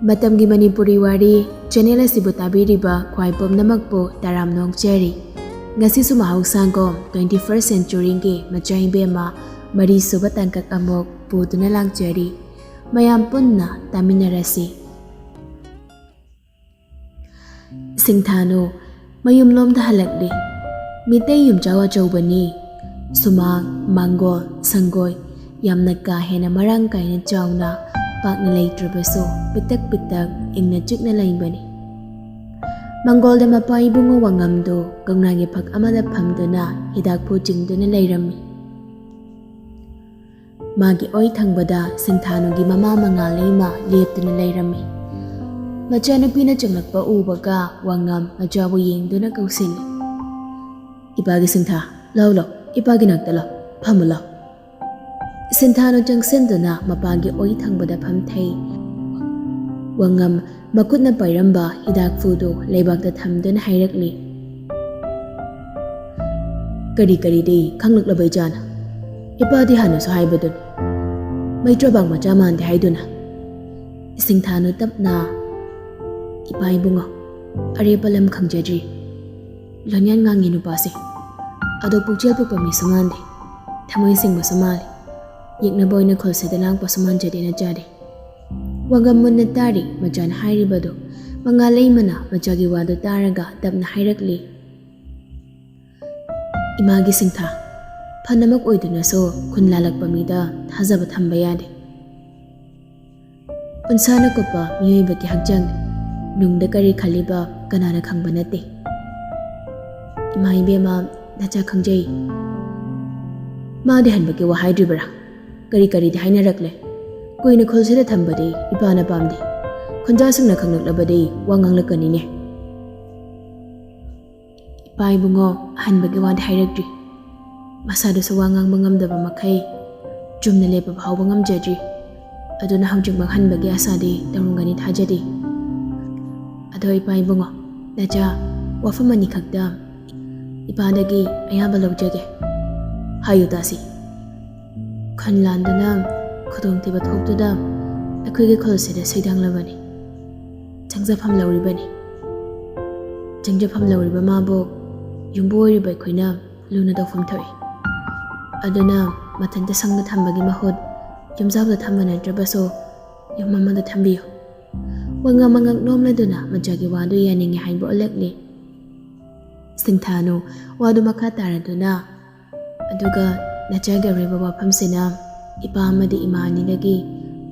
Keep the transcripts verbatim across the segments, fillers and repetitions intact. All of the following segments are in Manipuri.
ꯃꯇꯝꯒꯤ ꯃꯅꯤꯄꯨꯔꯤ ꯋꯥꯔꯤ ꯆꯦꯅꯦꯜ ꯑꯁꯤꯕꯨ ꯇꯥꯕꯤꯔꯤꯕ ꯈ꯭ꯋꯥꯏ ꯄꯨꯝꯅꯃꯛꯄꯨ ꯇꯔꯥꯝꯅ ꯑꯣꯛꯆꯔꯤ꯫ ꯉꯁꯤꯁꯨ ꯃꯍꯧꯁꯥꯒꯨꯝ twenty first centuryꯒꯤ ꯃꯆꯥ ꯏꯕꯦꯝꯃ ꯃꯔꯤꯁꯨꯕ ꯇꯥꯡꯀꯛ ꯑꯃꯨꯛ ꯄꯨꯗꯨꯅ ꯂꯥꯛꯆꯔꯤ꯫ ꯃꯌꯥꯝ ꯄꯨꯟꯅ ꯇꯥꯃꯤꯟꯅꯔꯁꯤ꯫ ꯁꯤꯡꯊꯥꯅꯨ ꯃꯌꯨꯝꯂꯣꯝꯗ ꯍꯜꯂꯛꯂꯤ꯫ ꯃꯤꯇꯩ ꯌꯨꯝꯖꯥꯎ ꯑꯆꯧꯕꯅꯤ꯫ ꯁꯨꯃꯥꯡ, ꯃꯥꯡꯒꯣꯜ, ꯁꯪꯒꯣꯏ ꯌꯥꯝꯅ ꯀꯥ ꯍꯦꯟꯅ ꯃꯔꯥꯡ ꯀꯥꯏꯅ ꯆꯥꯎꯅ, ꯄꯥꯛꯅ ꯂꯩꯇ꯭ꯔꯕꯁꯨ ꯄꯤꯛꯇꯛ ꯄꯤꯛꯇꯛ ꯏꯪꯅ ꯆꯤꯛꯅ ꯂꯩꯕꯅꯤ꯫ ꯃꯥꯡꯒꯣꯜꯗ ꯃꯄꯥ ꯏꯕꯨꯡꯉꯣ ꯋꯥꯉꯝꯗꯨ ꯀꯧꯅꯥꯒꯤ ꯐꯛ ꯑꯃꯗ ꯐꯝꯗꯨꯅ ꯍꯤꯗꯥꯛꯐꯨ ꯆꯤꯡꯗꯨꯅ ꯂꯩꯔꯝꯃꯤ꯫ ꯃꯥꯒꯤ ꯑꯣꯏ ꯊꯪꯕꯗ ꯁꯤꯡꯊꯥꯅꯨꯒꯤ ꯃꯃꯥ ꯃꯉꯥꯜꯂꯩꯃ ꯂꯦꯞꯇꯨꯅ ꯂꯩꯔꯝꯃꯤ꯫ ꯃꯆꯥꯅꯨꯄꯤꯅ ꯆꯪꯂꯛꯄ ꯎꯕꯒ ꯋꯥꯉꯝ ꯃꯆꯥꯕꯨ ꯌꯦꯡꯗꯨꯅ ꯀꯧꯁꯤꯜꯂꯤ꯫ "ꯏꯄꯥꯒꯤ ꯁꯤꯡꯊꯥ, ꯂꯥꯎ ꯂꯥꯎ, ꯏꯄꯥꯒꯤ ꯅꯥꯛꯇ ꯂꯥꯎ, ꯐꯝꯃꯨ ꯂꯥꯎ꯫" ꯁꯤꯡꯊꯥꯅꯨ ꯆꯪꯁꯤꯟꯗꯨꯅ ꯃꯄꯥꯒꯤ ꯑꯣꯏ ꯊꯪꯕꯗ ꯐꯝꯊꯩ꯫ ꯋꯥꯉꯝ ꯃꯈꯨꯠꯅ ꯄꯥꯏꯔꯝꯕ ꯍꯤꯗꯥꯛꯐꯨꯗꯨ ꯂꯩꯕꯥꯛꯇ ꯊꯝꯗꯨꯅ ꯍꯥꯏꯔꯛꯂꯤ꯫ "ꯀꯔꯤ ꯀꯔꯤꯗꯤ ꯈꯪꯂꯛꯂꯕ ꯏꯆꯥꯅ? ꯏꯄꯥꯗꯤ ꯍꯥꯟꯅꯁꯨ ꯍꯥꯏꯕꯗꯨꯅꯤ, ꯃꯩꯇ꯭ꯔꯕꯥꯛ ꯃꯆꯥ ꯃꯥꯟꯗꯦ ꯍꯥꯏꯗꯨꯅ꯫" ꯁꯤꯡꯊꯥꯅꯨ ꯇꯞꯅ, "ꯏꯄꯥ ꯏꯕꯨꯡꯉꯣ, ꯑꯔꯦꯞꯄ ꯂꯝ ꯈꯪꯖꯗ꯭ꯔꯤ꯫ ꯂꯣꯟꯌꯥꯟ ꯉꯥꯡꯉꯤ ꯅꯨꯄꯥꯁꯦ꯫ ꯑꯗꯣ ꯄꯨꯛꯆꯦꯜ ꯄꯤꯛꯄ ꯃꯤꯁꯨ ꯃꯥꯟꯗꯦ꯫ ꯊꯃꯣꯏ ꯁꯦꯡꯕꯁꯨ ꯃꯥꯜꯂꯤ꯫ ꯌꯦꯛꯅꯕ ꯑꯣꯏꯅ ꯈꯨꯜꯁꯤꯗ ꯂꯥꯡꯄꯁꯨ ꯃꯥꯟꯖꯗꯦ ꯅꯆꯥꯗꯤ꯫" ꯋꯥꯉꯝ ꯃꯨꯟꯅ ꯇꯥꯔꯤ ꯃꯆꯥꯅ ꯍꯥꯏꯔꯤꯕꯗꯨ꯫ ꯃꯉꯥꯜꯂꯩꯃꯅ ꯃꯆꯥꯒꯤ ꯋꯥꯗꯨ ꯇꯥꯔꯒ ꯇꯞꯅ ꯍꯥꯏꯔꯛꯂꯤ꯫ "ꯏꯃꯥꯒꯤ ꯁꯤꯡꯊꯥ, ꯐꯅꯃꯛ ꯑꯣꯏꯗꯨꯅꯁꯨ ꯈꯨꯟ ꯂꯥꯜꯂꯛꯄ ꯃꯤꯗ ꯊꯥꯖꯕ ꯊꯝꯕ ꯌꯥꯗꯦ꯫ ꯎꯟꯁꯥꯅ ꯀꯨꯞꯄ ꯃꯤꯑꯣꯏꯕꯒꯤ ꯍꯛꯆꯥꯡ ꯅꯨꯡꯗ ꯀꯔꯤ ꯈꯜꯂꯤꯕ ꯀꯅꯥꯅ ꯈꯪꯕ ꯅꯠꯇꯦ꯫ ꯏꯃꯥ ꯏꯕꯦꯝꯃ, ꯅꯆꯥ ꯈꯪꯖꯩ꯫ ꯃꯥꯗꯤ ꯍꯟꯕꯒꯤ ꯋꯥ ꯍꯥꯏꯗ꯭ꯔꯤꯕꯔꯥ? ꯀꯔꯤ ꯀꯔꯤꯗꯤ ꯍꯥꯏꯅꯔꯛꯂꯦ? ꯀꯨꯏꯅ ꯈꯨꯜꯁꯤꯗ ꯊꯝꯕꯗꯤ ꯏꯄꯥꯅ ꯄꯥꯝꯗꯦ꯫ ꯈꯨꯟꯖꯥꯁꯤꯡꯅ ꯈꯪꯂꯛꯂꯕꯗꯤ ꯋꯥ ꯉꯥꯡꯂꯛꯀꯅꯤꯅꯦ꯫" "ꯏꯄꯥ ꯏꯕꯨꯡꯉꯣ, ꯍꯟꯕꯒꯤ ꯋꯥꯗꯤ ꯍꯥꯏꯔꯛꯇ꯭ꯔꯤ꯫ ꯃꯁꯥꯗꯨꯁꯨ ꯋꯥ ꯉꯥꯡꯕ ꯉꯝꯗꯕ ꯃꯈꯩ ꯆꯨꯝꯅ ꯂꯦꯞꯄ ꯐꯥꯎꯕ ꯉꯝꯖꯗ꯭ꯔꯤ꯫ ꯑꯗꯨꯅ ꯍꯧꯖꯤꯛꯃꯛ ꯍꯟꯕꯒꯤ ꯑꯁꯥꯗꯤ ꯇꯧꯔꯝꯒꯅꯤ ꯊꯥꯖꯗꯦ꯫ ꯑꯗꯣ ꯏꯄꯥ ꯏꯕꯨꯡꯉꯣ, ꯅꯆꯥ, ꯋꯥꯐꯝ ꯑꯅꯤꯈꯛꯇ ꯏꯄꯥꯗꯒꯤ ꯑꯌꯥꯕ ꯂꯧꯖꯒꯦ꯫ ꯍꯥꯏꯌꯨ ꯇꯥꯁꯤ꯫" ꯈꯟ ꯂꯥꯟꯗꯨꯅ ꯈꯨꯗꯣꯡꯊꯤꯕ ꯊꯣꯛꯇꯨꯅ ꯑꯩꯈꯣꯏꯒꯤ ꯈꯨꯜꯁꯤꯗ ꯁꯩꯗꯥꯡꯂꯕꯅꯤ꯫ ꯆꯪꯖꯐꯝ ꯂꯧꯔꯤꯕꯅꯤ꯫ ꯆꯪꯖꯐꯝ ꯂꯧꯔꯤꯕ ꯃꯥꯕꯨ ꯌꯨꯝꯕꯨ ꯑꯣꯏꯔꯤꯕ ꯑꯩꯈꯣꯏꯅ ꯂꯨꯅ ꯇꯧꯐꯝ ꯊꯣꯛꯏ꯫ ꯑꯗꯨꯅ ꯃꯊꯟꯇ ꯁꯪꯅ ꯊꯝꯕꯒꯤ ꯃꯍꯨꯠ ꯌꯨꯝꯖꯥꯎꯗ ꯊꯝꯕ ꯅꯠꯇ꯭ꯔꯕꯁꯨ ꯌꯨꯝ ꯑꯃꯗ ꯊꯝꯕꯤꯌꯨ꯫ ꯋꯥꯉꯝ ꯃꯉꯛ ꯅꯣꯝꯂꯗꯨꯅ ꯃꯆꯥꯒꯤ ꯋꯥꯗꯨ ꯌꯥꯅꯤꯡꯉꯤ ꯍꯥꯏꯕ ꯎꯠꯂꯛꯂꯤ꯫ ꯁꯤꯡꯊꯥꯅꯨ ꯋꯥꯗꯨ ꯃꯈꯥ ꯇꯥꯔꯗꯨꯅ, ꯑꯗꯨꯒ ꯅꯆꯥꯒꯤ ꯑꯔꯣꯏꯕ ꯋꯥꯐꯝꯁꯤꯅ ꯏꯄꯥ ꯑꯃꯗꯤ ꯏꯃꯥ ꯑꯅꯤꯗꯒꯤ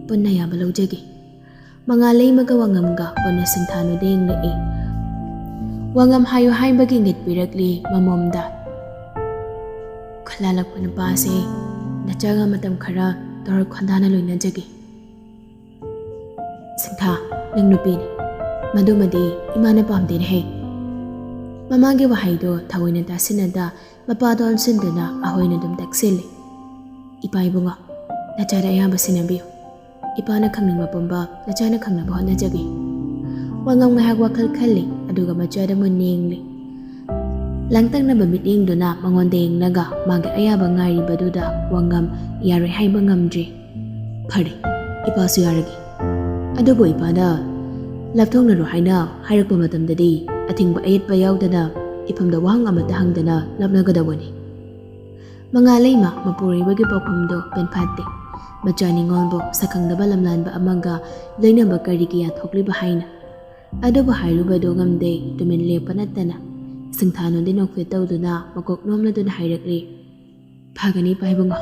ꯄꯨꯟꯅ ꯌꯥꯕ ꯂꯧꯖꯒꯦ꯫ ꯃꯉꯥꯜ ꯂꯩꯃꯒ ꯋꯥꯉꯝꯒ ꯄꯨꯟꯅ ꯁꯤꯡꯊꯥꯅꯨꯗ ꯌꯦꯡꯂꯛꯏ꯫ ꯋꯥꯉꯝ ꯍꯥꯏꯌꯨ ꯍꯥꯏꯕꯒꯤ ꯏꯪꯒꯤꯠ ꯄꯤꯔꯛꯂꯤ ꯃꯃꯣꯝꯗ꯫ ꯈꯨꯂꯥꯂꯛꯄ ꯅꯨꯄꯥꯁꯦ ꯅꯆꯥꯒ ꯃꯇꯝ ꯈꯔ ꯇꯧꯔ ꯈꯣꯟꯗꯥꯅ ꯂꯣꯏꯅꯖꯒꯦ꯫ ꯁꯤꯡꯊꯥ, ꯅꯪ ꯅꯨꯄꯤꯅꯤ꯫ ꯃꯗꯨꯃꯗꯤ ꯏꯃꯥꯅ ꯄꯥꯝꯗꯦꯅꯦꯍꯦ꯫ ꯃꯃꯥꯒꯤ ꯋꯥꯍꯩꯗꯣ ꯊꯑꯣꯏꯅ ꯇꯥꯁꯤꯟꯅꯗ ꯃꯄꯥꯗ ꯑꯣꯟꯁꯤꯟꯗꯨꯅ ꯑꯍꯣꯏꯅ ꯑꯗꯨꯝ ꯇꯛꯁꯤꯜꯂꯤ꯫ ꯏꯄꯥ ꯏꯕꯨꯡꯉꯣ, ꯅꯆꯥꯗ ꯑꯌꯥꯝꯕ ꯁꯤꯟꯅꯕꯤꯌꯨ꯫ ꯏꯄꯥꯅ ꯈꯪꯅꯤꯡꯕ ꯄꯨꯝꯕ ꯅꯆꯥꯅ ꯈꯪꯅꯕ ꯍꯣꯠꯅꯖꯒꯦ꯫ ꯋꯥꯉꯝ ꯉꯥꯏꯍꯥꯛ ꯋꯥꯈꯜ ꯈꯜꯂꯤ, ꯑꯗꯨꯒ ꯃꯆꯥꯗ ꯃꯨꯟꯅ ꯌꯦꯡꯂꯤ꯫ ꯂꯥꯡꯇꯛꯅꯕ ꯃꯤꯠꯌꯦꯡꯗꯨꯅ ꯃꯉꯣꯟꯗ ꯌꯦꯡꯂꯒ ꯃꯥꯒꯤ ꯑꯌꯥꯕ ꯉꯥꯏꯔꯤꯕꯗꯨꯗ ꯋꯥꯉꯝ ꯌꯥꯔꯣꯏ ꯍꯥꯏꯕ ꯉꯝꯗ꯭ꯔꯤ꯫ ꯐꯔꯦ, ꯏꯄꯥꯁꯨ ꯌꯥꯔꯒꯦ꯫ ꯑꯗꯨꯕꯨ ꯏꯄꯥꯅ ꯂꯥꯞꯊꯣꯛꯅꯔꯣ ꯍꯥꯏꯅ ꯍꯥꯏꯔꯛꯄ ꯃꯇꯝꯗꯗꯤ ꯑꯊꯤꯡꯕ ꯑꯌꯦꯠꯄ ꯌꯥꯎꯗꯅ ꯏꯐꯝꯗ ꯋꯥꯍꯪ ꯑꯃꯠꯇ ꯍꯪꯗꯅ ꯂꯥꯞꯅꯒꯗꯧꯕꯅꯤ꯫ ꯃꯉꯥꯜ ꯂꯩꯃ ꯃꯄꯨꯔꯣꯏꯕꯒꯤ ꯄꯥꯎꯈꯨꯝꯗꯣ ꯄꯦꯟꯐꯥꯠꯇꯦ꯫ ꯃꯆꯥ ꯅꯤꯉꯣꯜꯕꯨ ꯁꯛꯈꯪꯗꯕ ꯂꯝꯂꯥꯟꯕ ꯑꯃꯒ ꯂꯣꯏꯅꯕ ꯀꯔꯤꯒꯤ ꯌꯥꯊꯣꯛꯂꯤꯕ ꯍꯥꯏꯅ꯫ ꯑꯗꯨꯕꯨ ꯍꯥꯏꯔꯨꯕꯗꯨ ꯉꯝꯗꯦ, ꯇꯨꯃꯤꯟ ꯂꯦꯞꯄ ꯅꯠꯇꯅ꯫ ꯁꯤꯡꯊꯥꯅꯨꯗꯤ ꯅꯣꯛꯐꯦꯠ ꯇꯧꯗꯨꯅ ꯃꯀꯣꯛ ꯅꯣꯝꯂꯗꯨꯅ ꯍꯥꯏꯔꯛꯂꯤ, ꯐꯒꯅꯤ ꯏꯄꯥ ꯏꯕꯨꯡꯉꯣ꯫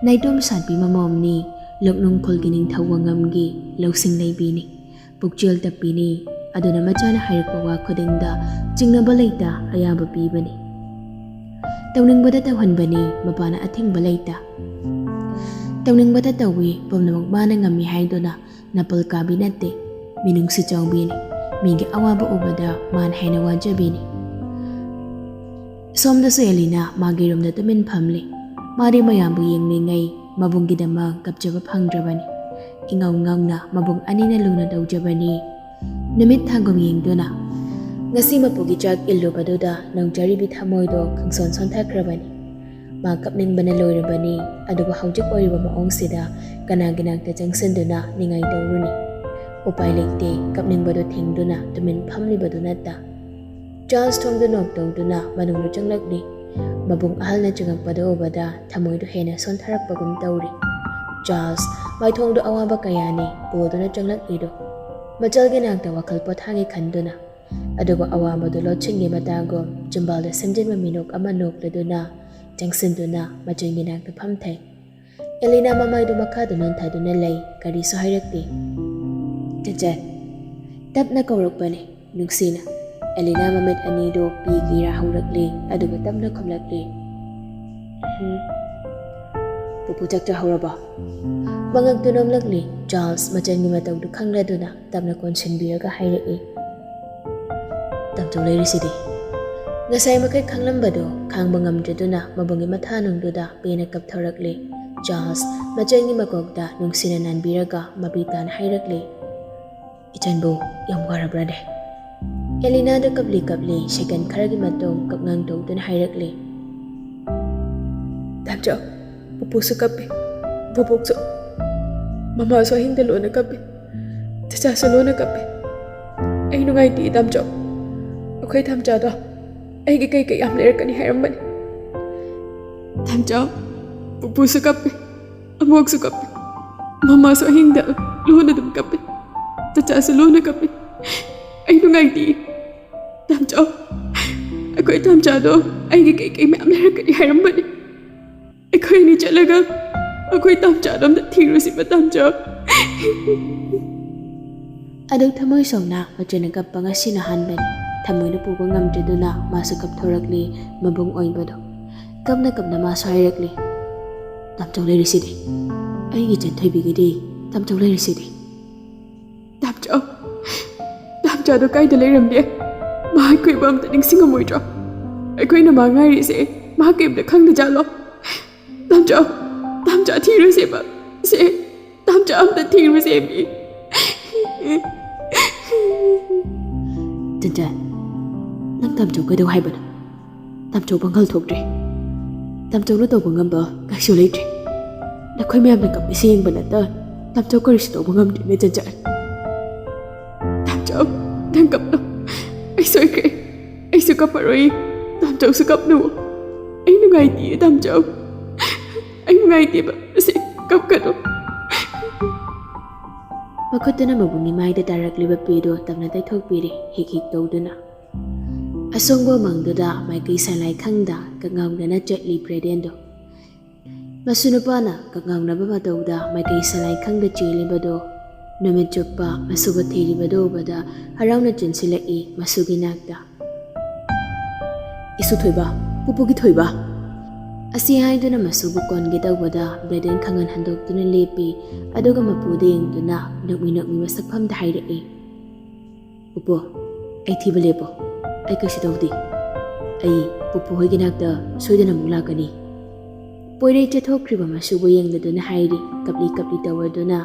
ꯅꯥꯏꯇꯣꯝ ꯁꯥꯠꯄꯤ ꯃꯃꯣꯝꯅꯤ, ꯂꯧꯅꯨꯡ ꯈꯨꯜꯒꯤ ꯅꯤꯡꯊꯧ ꯋꯥꯉꯝꯒꯤ ꯂꯧꯁꯤꯡ ꯂꯩꯕꯤꯅꯤ, ꯄꯨꯛꯆꯦꯜ ꯇꯞꯄꯤꯅꯤ꯫ ꯑꯗꯨꯅ ꯃꯆꯥꯅ ꯍꯥꯏꯔꯛꯄ ꯋꯥ ꯈꯨꯗꯤꯡꯗ ꯆꯤꯡꯅꯕ ꯂꯩꯇ ꯑꯌꯥꯕ ꯄꯤꯕꯅꯤ꯫ ꯇꯧꯅꯤꯡꯕꯗ ꯇꯧꯍꯟꯕꯅꯤ, ꯃꯄꯥꯅ ꯑꯊꯤꯡꯕ ꯂꯩꯇ꯫ ꯇꯧꯅꯤꯡꯕꯗ ꯇꯧꯏ, ꯄꯨꯝꯅꯃꯛ ꯃꯥꯅ ꯉꯝꯃꯤ ꯍꯥꯏꯗꯨꯅ ꯅꯥꯄꯜ ꯀꯥꯕꯤ ꯅꯠꯇꯦ, ꯃꯤꯅꯨꯡꯁꯤ ꯆꯥꯎꯕꯤꯅꯤ꯫ ꯃꯤꯒꯤ ꯑꯋꯥꯕ ꯎꯕꯗ ꯃꯥꯅ ꯍꯦꯟꯅ ꯋꯥꯖꯕꯤꯅꯤ꯫ ꯁꯣꯝꯗꯁꯨ ꯑꯦꯂꯤꯅꯥ ꯃꯥꯒꯤ ꯔꯨꯝꯗ ꯇꯨꯃꯤꯟ ꯐꯝꯂꯤ꯫ ꯃꯥꯗꯤ ꯃꯌꯥꯝꯕꯨ ꯌꯦꯡꯂꯤꯉꯩ ꯃꯕꯨꯡꯒꯤꯗꯃꯛ ꯀꯞꯆꯕ ꯐꯪꯗ꯭ꯔꯕꯅꯤ꯫ ꯏꯉꯥꯎ ꯉꯥꯎꯅ ꯃꯕꯨꯡ ꯑꯅꯤꯅ ꯂꯨꯅ ꯇꯧꯖꯕꯅꯤ꯫ ꯅꯨꯃꯤꯠ ꯊꯥꯒꯨꯝ ꯌꯦꯡꯗꯨꯅ ꯉꯁꯤ ꯃꯄꯨꯒꯤ ꯆꯥꯛ ꯏꯜꯂꯨꯕꯗꯨꯗ ꯅꯧꯖꯔꯤꯕꯤ ꯊꯃꯣꯏꯗꯣ ꯈꯪꯁꯣꯟ ꯁꯣꯟꯊꯈ꯭ꯔꯕꯅꯤ꯫ ꯃꯥ ꯀꯞꯅꯤꯡꯕꯅ ꯂꯣꯏꯔꯕꯅꯤ, ꯑꯗꯨꯕꯨ ꯍꯧꯖꯤꯛ ꯑꯣꯏꯔꯤꯕ ꯃꯑꯣꯡꯁꯤꯗ ꯀꯅꯥꯒꯤ ꯅꯥꯛꯇ ꯆꯪꯁꯤꯟꯗꯨꯅ ꯅꯤꯡꯉꯥꯏ ꯇꯧꯔꯨꯅꯤ? ꯎꯄꯥꯏ ꯂꯩꯇꯦ, ꯀꯞꯅꯤꯡꯕꯗꯨ ꯊꯤꯡꯗꯨꯅ ꯇꯨꯃꯤꯟ ꯐꯝꯂꯤꯕꯗꯨ ꯅꯠꯇ꯫ ꯆꯥꯔꯜꯁ ꯊꯣꯡꯗꯨ ꯅꯣꯛ ꯇꯧꯗꯨꯅ ꯃꯅꯨꯡꯗ ꯆꯪꯂꯛꯂꯤ꯫ ꯃꯕꯨꯡ ꯑꯍꯜꯅ ꯆꯪꯉꯛꯄꯗꯨ ꯎꯕꯗ ꯊꯃꯣꯏꯗꯨ ꯍꯦꯟꯅ ꯁꯣꯟꯊꯔꯛꯄꯒꯨꯝ ꯇꯧꯔꯤ꯫ ꯆꯥꯔꯜꯁ, ꯃꯥꯏꯊꯣꯡꯗꯨ ꯑꯋꯥꯕ ꯀꯌꯥꯅꯤ ꯄꯣꯗꯨꯅ ꯆꯪꯂꯛꯂꯤꯗꯨ꯫ ꯃꯆꯜꯒꯤ ꯅꯥꯛꯇ ꯋꯥꯈꯜ ꯄꯣꯊꯥꯒꯦ ꯈꯟꯗꯨꯅ, ꯑꯗꯨꯕꯨ ꯑꯋꯥꯕꯗꯨ ꯂꯣꯠꯁꯤꯟꯒꯦ ꯃꯇꯥꯒꯨꯝ ꯆꯤꯝꯕꯥꯜꯗ ꯁꯦꯝꯖꯤꯟꯕ ꯃꯤꯅꯣꯛ ꯑꯃ ꯅꯣꯛꯂꯗꯨꯅ ꯆꯪꯁꯤꯟꯗꯨꯅ ꯃꯆꯜꯒꯤ ꯅꯥꯛꯇ ꯐꯝꯊꯩ꯫ ꯑꯦꯂꯤꯅꯥ ꯃꯃꯥꯏꯗꯨ ꯃꯈꯥꯗ ꯅꯣꯟꯊꯗꯨꯅ ꯂꯩ, ꯀꯔꯤꯁꯨ ꯍꯥꯏꯔꯛꯇꯦ꯫ "ꯆꯦꯆꯦ," ꯇꯞꯅ ꯀꯧꯔꯛꯄꯅꯤ ꯅꯨꯡꯁꯤꯅ꯫ ꯑꯦꯂꯤꯅꯥ ꯃꯃꯤꯠ ꯑꯅꯤꯗꯨ ꯄꯤꯒꯤꯔꯥ ꯍꯧꯔꯛꯂꯤ, ꯑꯗꯨꯒ ꯇꯞꯅ ꯈꯨꯝꯂꯛꯂꯤ, "ꯎꯝ, ꯄꯨꯄꯨ ꯆꯥꯛ ꯆꯥꯍꯧꯔꯕꯣ?" ꯃꯉꯛꯇꯨ ꯅꯣꯝꯂꯛꯂꯤ꯫ ꯆꯥꯔꯜꯁ ꯃꯆꯟꯒꯤ ꯃꯇꯧꯗꯨ ꯈꯪꯂꯗꯨꯅ ꯇꯞꯅ ꯀꯣꯟꯁꯤꯟꯕꯤꯔꯒ ꯍꯥꯏꯔꯛꯏ, "ꯇꯥꯝꯆꯧ ꯂꯩꯔꯤꯁꯤꯗꯤ?" ꯉꯁꯥꯏ ꯃꯈꯩ ꯈꯪꯂꯝꯕꯗꯨ ꯈꯥꯡꯕ ꯉꯝꯗ꯭ꯔꯗꯨꯅ ꯃꯕꯨꯡꯒꯤ ꯃꯊꯥꯅꯨꯡꯗꯨꯗ ꯄꯦꯟꯅ ꯀꯞꯊꯣꯔꯛꯂꯤ꯫ ꯆꯥꯔꯜꯁ ꯃꯆꯟꯒꯤ ꯃꯀꯣꯛꯇ ꯅꯨꯡꯁꯤꯅ ꯅꯥꯟꯕꯤꯔꯒ ꯃꯄꯤ ꯇꯥꯅ ꯍꯥꯏꯔꯛꯂꯤ, "ꯏꯆꯟꯕꯨ ꯌꯥꯝ ꯋꯥꯔꯕ꯭ꯔꯅꯦ?" ꯑꯦꯂꯤꯅꯥꯗ ꯀꯞꯂꯤ ꯀꯞꯂꯤ ꯁꯦꯀꯦꯟ ꯈꯔꯒꯤ ꯃꯇꯨꯡ ꯀꯞꯉꯥꯡ ꯇꯧꯗꯨꯅ ꯍꯥꯏꯔꯛꯂꯤ, "ꯇꯥꯝꯆꯧ, ꯄꯨꯄꯨꯁꯨ ꯀꯞꯄꯤ, ꯕꯣꯕꯣꯛꯁꯨ, ꯃꯃꯥꯁꯨ ꯑꯍꯤꯡꯗ ꯂꯣꯟꯅ ꯀꯞꯄꯤ, ꯆꯆꯥꯁꯨ ꯂꯣꯟꯅ ꯀꯞꯄꯤ꯫ ꯑꯩ ꯅꯨꯡꯉꯥꯏꯇꯦ ꯇꯥꯝꯆꯧ꯫ ꯑꯩꯈꯣꯏ ꯇꯥꯝꯆꯥꯗꯣ ꯑꯩꯒꯤ ꯀꯩ ꯀꯩ ꯌꯥꯝ ꯂꯩꯔꯛꯀꯅꯤ ꯍꯥꯏꯔꯝꯕꯅꯤ꯫ ꯇꯥꯝꯆꯧ, ꯄꯨꯄꯨꯁꯨ ꯀꯞꯄꯤ, ꯑꯕꯣꯛꯁꯨ ꯀꯞꯄꯤ, ꯃꯃꯥꯁꯨ ꯑꯍꯤꯡꯗ ꯂꯣꯟꯅ ꯑꯗꯨꯝ ꯀꯞꯄꯤ, ꯆꯆꯥꯁꯨ ꯂꯣꯟꯅ ꯀꯞꯄꯤ꯫ ꯑꯩ ꯅꯨꯡꯉꯥꯏꯇꯦ ꯇꯥꯝꯆꯧ꯫ ꯑꯩꯈꯣꯏ ꯇꯥꯝꯆꯥꯗꯣ ꯑꯩꯒꯤ ꯀꯩ ꯀꯩ ꯃꯌꯥꯝ ꯂꯩꯔꯛꯀꯅꯤ ꯍꯥꯏꯔꯝꯕꯅꯤ꯫ ꯑꯩꯈꯣꯏ ꯑꯅꯤ ꯆꯠꯂꯒ ꯑꯩꯈꯣꯏ ꯇꯥꯝꯆꯥꯗꯣ ꯑꯝꯇ ꯊꯤꯔꯨꯁꯤꯕ ꯇꯥꯝꯆꯧ꯫" ꯑꯗꯨ ꯊꯃꯣꯏ ꯁꯣꯛꯅ ꯃꯆꯟꯅ ꯀꯞꯄ ꯉꯁꯤꯅ ꯑꯍꯥꯟꯕꯅꯤ꯫ ꯊꯃꯣꯏꯗꯨ ꯄꯨꯕ ꯉꯝꯗ꯭ꯔꯗꯨꯅ ꯃꯥꯁꯨ ꯀꯞꯊꯣꯔꯛꯂꯤ꯫ ꯃꯕꯨꯡ ꯑꯣꯏꯕꯗꯣ ꯀꯞꯅ ꯀꯞꯅ ꯃꯥꯁꯨ ꯍꯥꯏꯔꯛꯂꯤ, "ꯇꯥꯝꯆꯧ ꯂꯩꯔꯤꯁꯤꯗꯤ, ꯑꯩꯒꯤ ꯏꯆꯟ ꯊꯣꯏꯕꯤꯒꯤꯗꯤ ꯇꯥꯝꯆꯧ ꯂꯩꯔꯤꯁꯤꯗꯤ?" "ꯇꯥꯝꯆꯧ, ꯇꯥꯝꯆꯥꯗꯣ ꯀꯥꯏꯗ ꯂꯩꯔꯝꯒꯦ? ꯃꯍꯥꯛ ꯑꯩꯈꯣꯏꯕꯨ ꯑꯝꯇ ꯅꯤꯡꯁꯤꯡꯉꯝꯃꯣꯏꯗ꯭ꯔꯣ? ꯑꯩꯈꯣꯏꯅ ꯃꯥ ꯉꯥꯏꯔꯤꯁꯦ ꯃꯍꯥꯛ ꯀꯩꯝꯇ ꯈꯪꯗꯖꯥꯠꯂꯣ? ꯇꯥꯝꯆꯧ, ꯇꯥꯝꯆꯥ ꯊꯤꯔꯨꯁꯦꯕ꯫ ꯁꯦ, ꯇꯥꯝꯆꯥ ꯑꯝꯇ ꯊꯤꯔꯨꯁꯦ ꯃꯤ꯫" "ꯆꯟꯆꯟ, ꯅꯪ ꯇꯥꯝꯆꯧ ꯀꯩꯗꯧ ꯍꯥꯏꯕꯅꯣ? ꯇꯥꯝꯆꯧ ꯄꯥꯡꯒꯜ ꯊꯣꯛꯇ꯭ꯔꯦ꯫ ꯇꯥꯝꯆꯧꯅ ꯇꯧꯕ ꯉꯝꯕ ꯀꯩꯁꯨ ꯂꯩꯇ꯭ꯔꯦ꯫ ꯅꯈꯣꯏ ꯃꯌꯥꯝꯅ ꯀꯞꯄꯤꯁꯦ ꯌꯦꯡꯕ ꯅꯠꯇ ꯇꯥꯝꯆꯧ ꯀꯔꯤꯁꯨ ꯇꯧꯕ ꯉꯝꯗ꯭ꯔꯦꯅꯦ ꯆꯟꯆꯟ꯫ ꯀꯞꯅꯨ꯫ ꯑꯩ ꯁꯣꯏꯈ꯭ꯔꯦ꯫ ꯑꯩꯁꯨ ꯀꯞꯄꯔꯣꯏ꯫ ꯇꯥꯝꯆꯧꯁꯨ ꯀꯞꯅꯨ꯫ ꯑꯩ ꯅꯨꯡꯉꯥꯏꯇꯦ, ꯇꯥꯝꯆꯧ꯫ ꯑꯩ ꯅꯨꯡꯉꯥꯏꯇꯦꯕ꯫ ꯑꯁꯤ ꯀꯞꯀꯅꯨ꯫ ꯃꯈꯨꯠꯇꯨꯅ ꯃꯕꯨꯡꯒꯤ ꯃꯥꯏꯗ ꯇꯥꯔꯛꯂꯤꯕ ꯄꯤꯗꯨ ꯇꯞꯅ ꯇꯩꯊꯣꯛꯄꯤꯔꯦ, ꯍꯤꯛ ꯍꯤꯛ ꯇꯧꯗꯨꯅ꯫ ꯑꯁꯣꯡꯕ ꯃꯪꯗꯨꯗ ꯃꯥꯏꯀꯩ ꯁꯂꯥꯏ ꯈꯪꯗ ꯀꯛꯉꯥꯎꯅꯅ ꯆꯠꯂꯤ ꯕ꯭ꯔꯦꯗꯦꯟꯗꯣ꯫ ꯃꯁꯨ ꯅꯨꯄꯥꯅ ꯀꯛꯉꯥꯎꯅꯕ ꯃꯇꯧꯗ ꯃꯥꯏꯀꯩ ꯁꯂꯥꯏ ꯈꯪꯗ ꯆꯦꯜꯂꯤꯕꯗꯣ, ꯅꯨꯃꯤꯠ ꯆꯨꯞꯄ ꯃꯁꯨꯕꯨ ꯊꯤꯔꯤꯕꯗꯨ ꯎꯕꯗ ꯍꯔꯥꯎꯅ ꯆꯦꯟꯁꯤꯜꯂꯛꯏ ꯃꯁꯨꯒꯤ ꯅꯥꯛꯇ꯫ "ꯏꯁꯨ ꯊꯣꯏꯕ, ꯄꯨꯄꯨꯒꯤ ꯊꯣꯏꯕ!" ꯑꯁꯤ ꯍꯥꯏꯗꯨꯅ ꯃꯁꯨꯕꯨ ꯀꯣꯟꯒꯦ ꯇꯧꯕꯗ ꯕ꯭ꯔꯦꯗꯦꯟ ꯈꯪꯍꯟ ꯍꯟꯗꯣꯛꯇꯨꯅ ꯂꯦꯞꯄꯤ, ꯑꯗꯨꯒ ꯃꯄꯨꯗ ꯌꯦꯡꯗꯨꯅ ꯅꯣꯛꯃꯤ ꯅꯣꯛꯃꯤ ꯃꯁꯛꯐꯝꯗ ꯍꯥꯏꯔꯛꯏ, "ꯄꯨꯄꯨ, ꯑꯩ ꯊꯤꯕ ꯂꯦꯞꯄꯣ꯫ ꯑꯩ ꯀꯩꯁꯨ ꯇꯧꯗꯦ꯫ ꯑꯩ ꯄꯨꯄꯨ ꯍꯣꯏꯒꯤ ꯅꯥꯛꯇ ꯁꯣꯏꯗꯅ ꯑꯃꯨꯛ ꯂꯥꯛꯀꯅꯤ"꯫ ꯄꯣꯏꯔꯩ ꯆꯠꯊꯣꯛꯈ꯭ꯔꯤꯕ ꯃꯁꯨꯕꯨ ꯌꯦꯡꯂꯗꯨꯅ ꯍꯥꯏꯔꯤ, ꯀꯞꯂꯤ ꯀꯞꯂꯤ ꯇꯧꯔꯗꯨꯅ꯫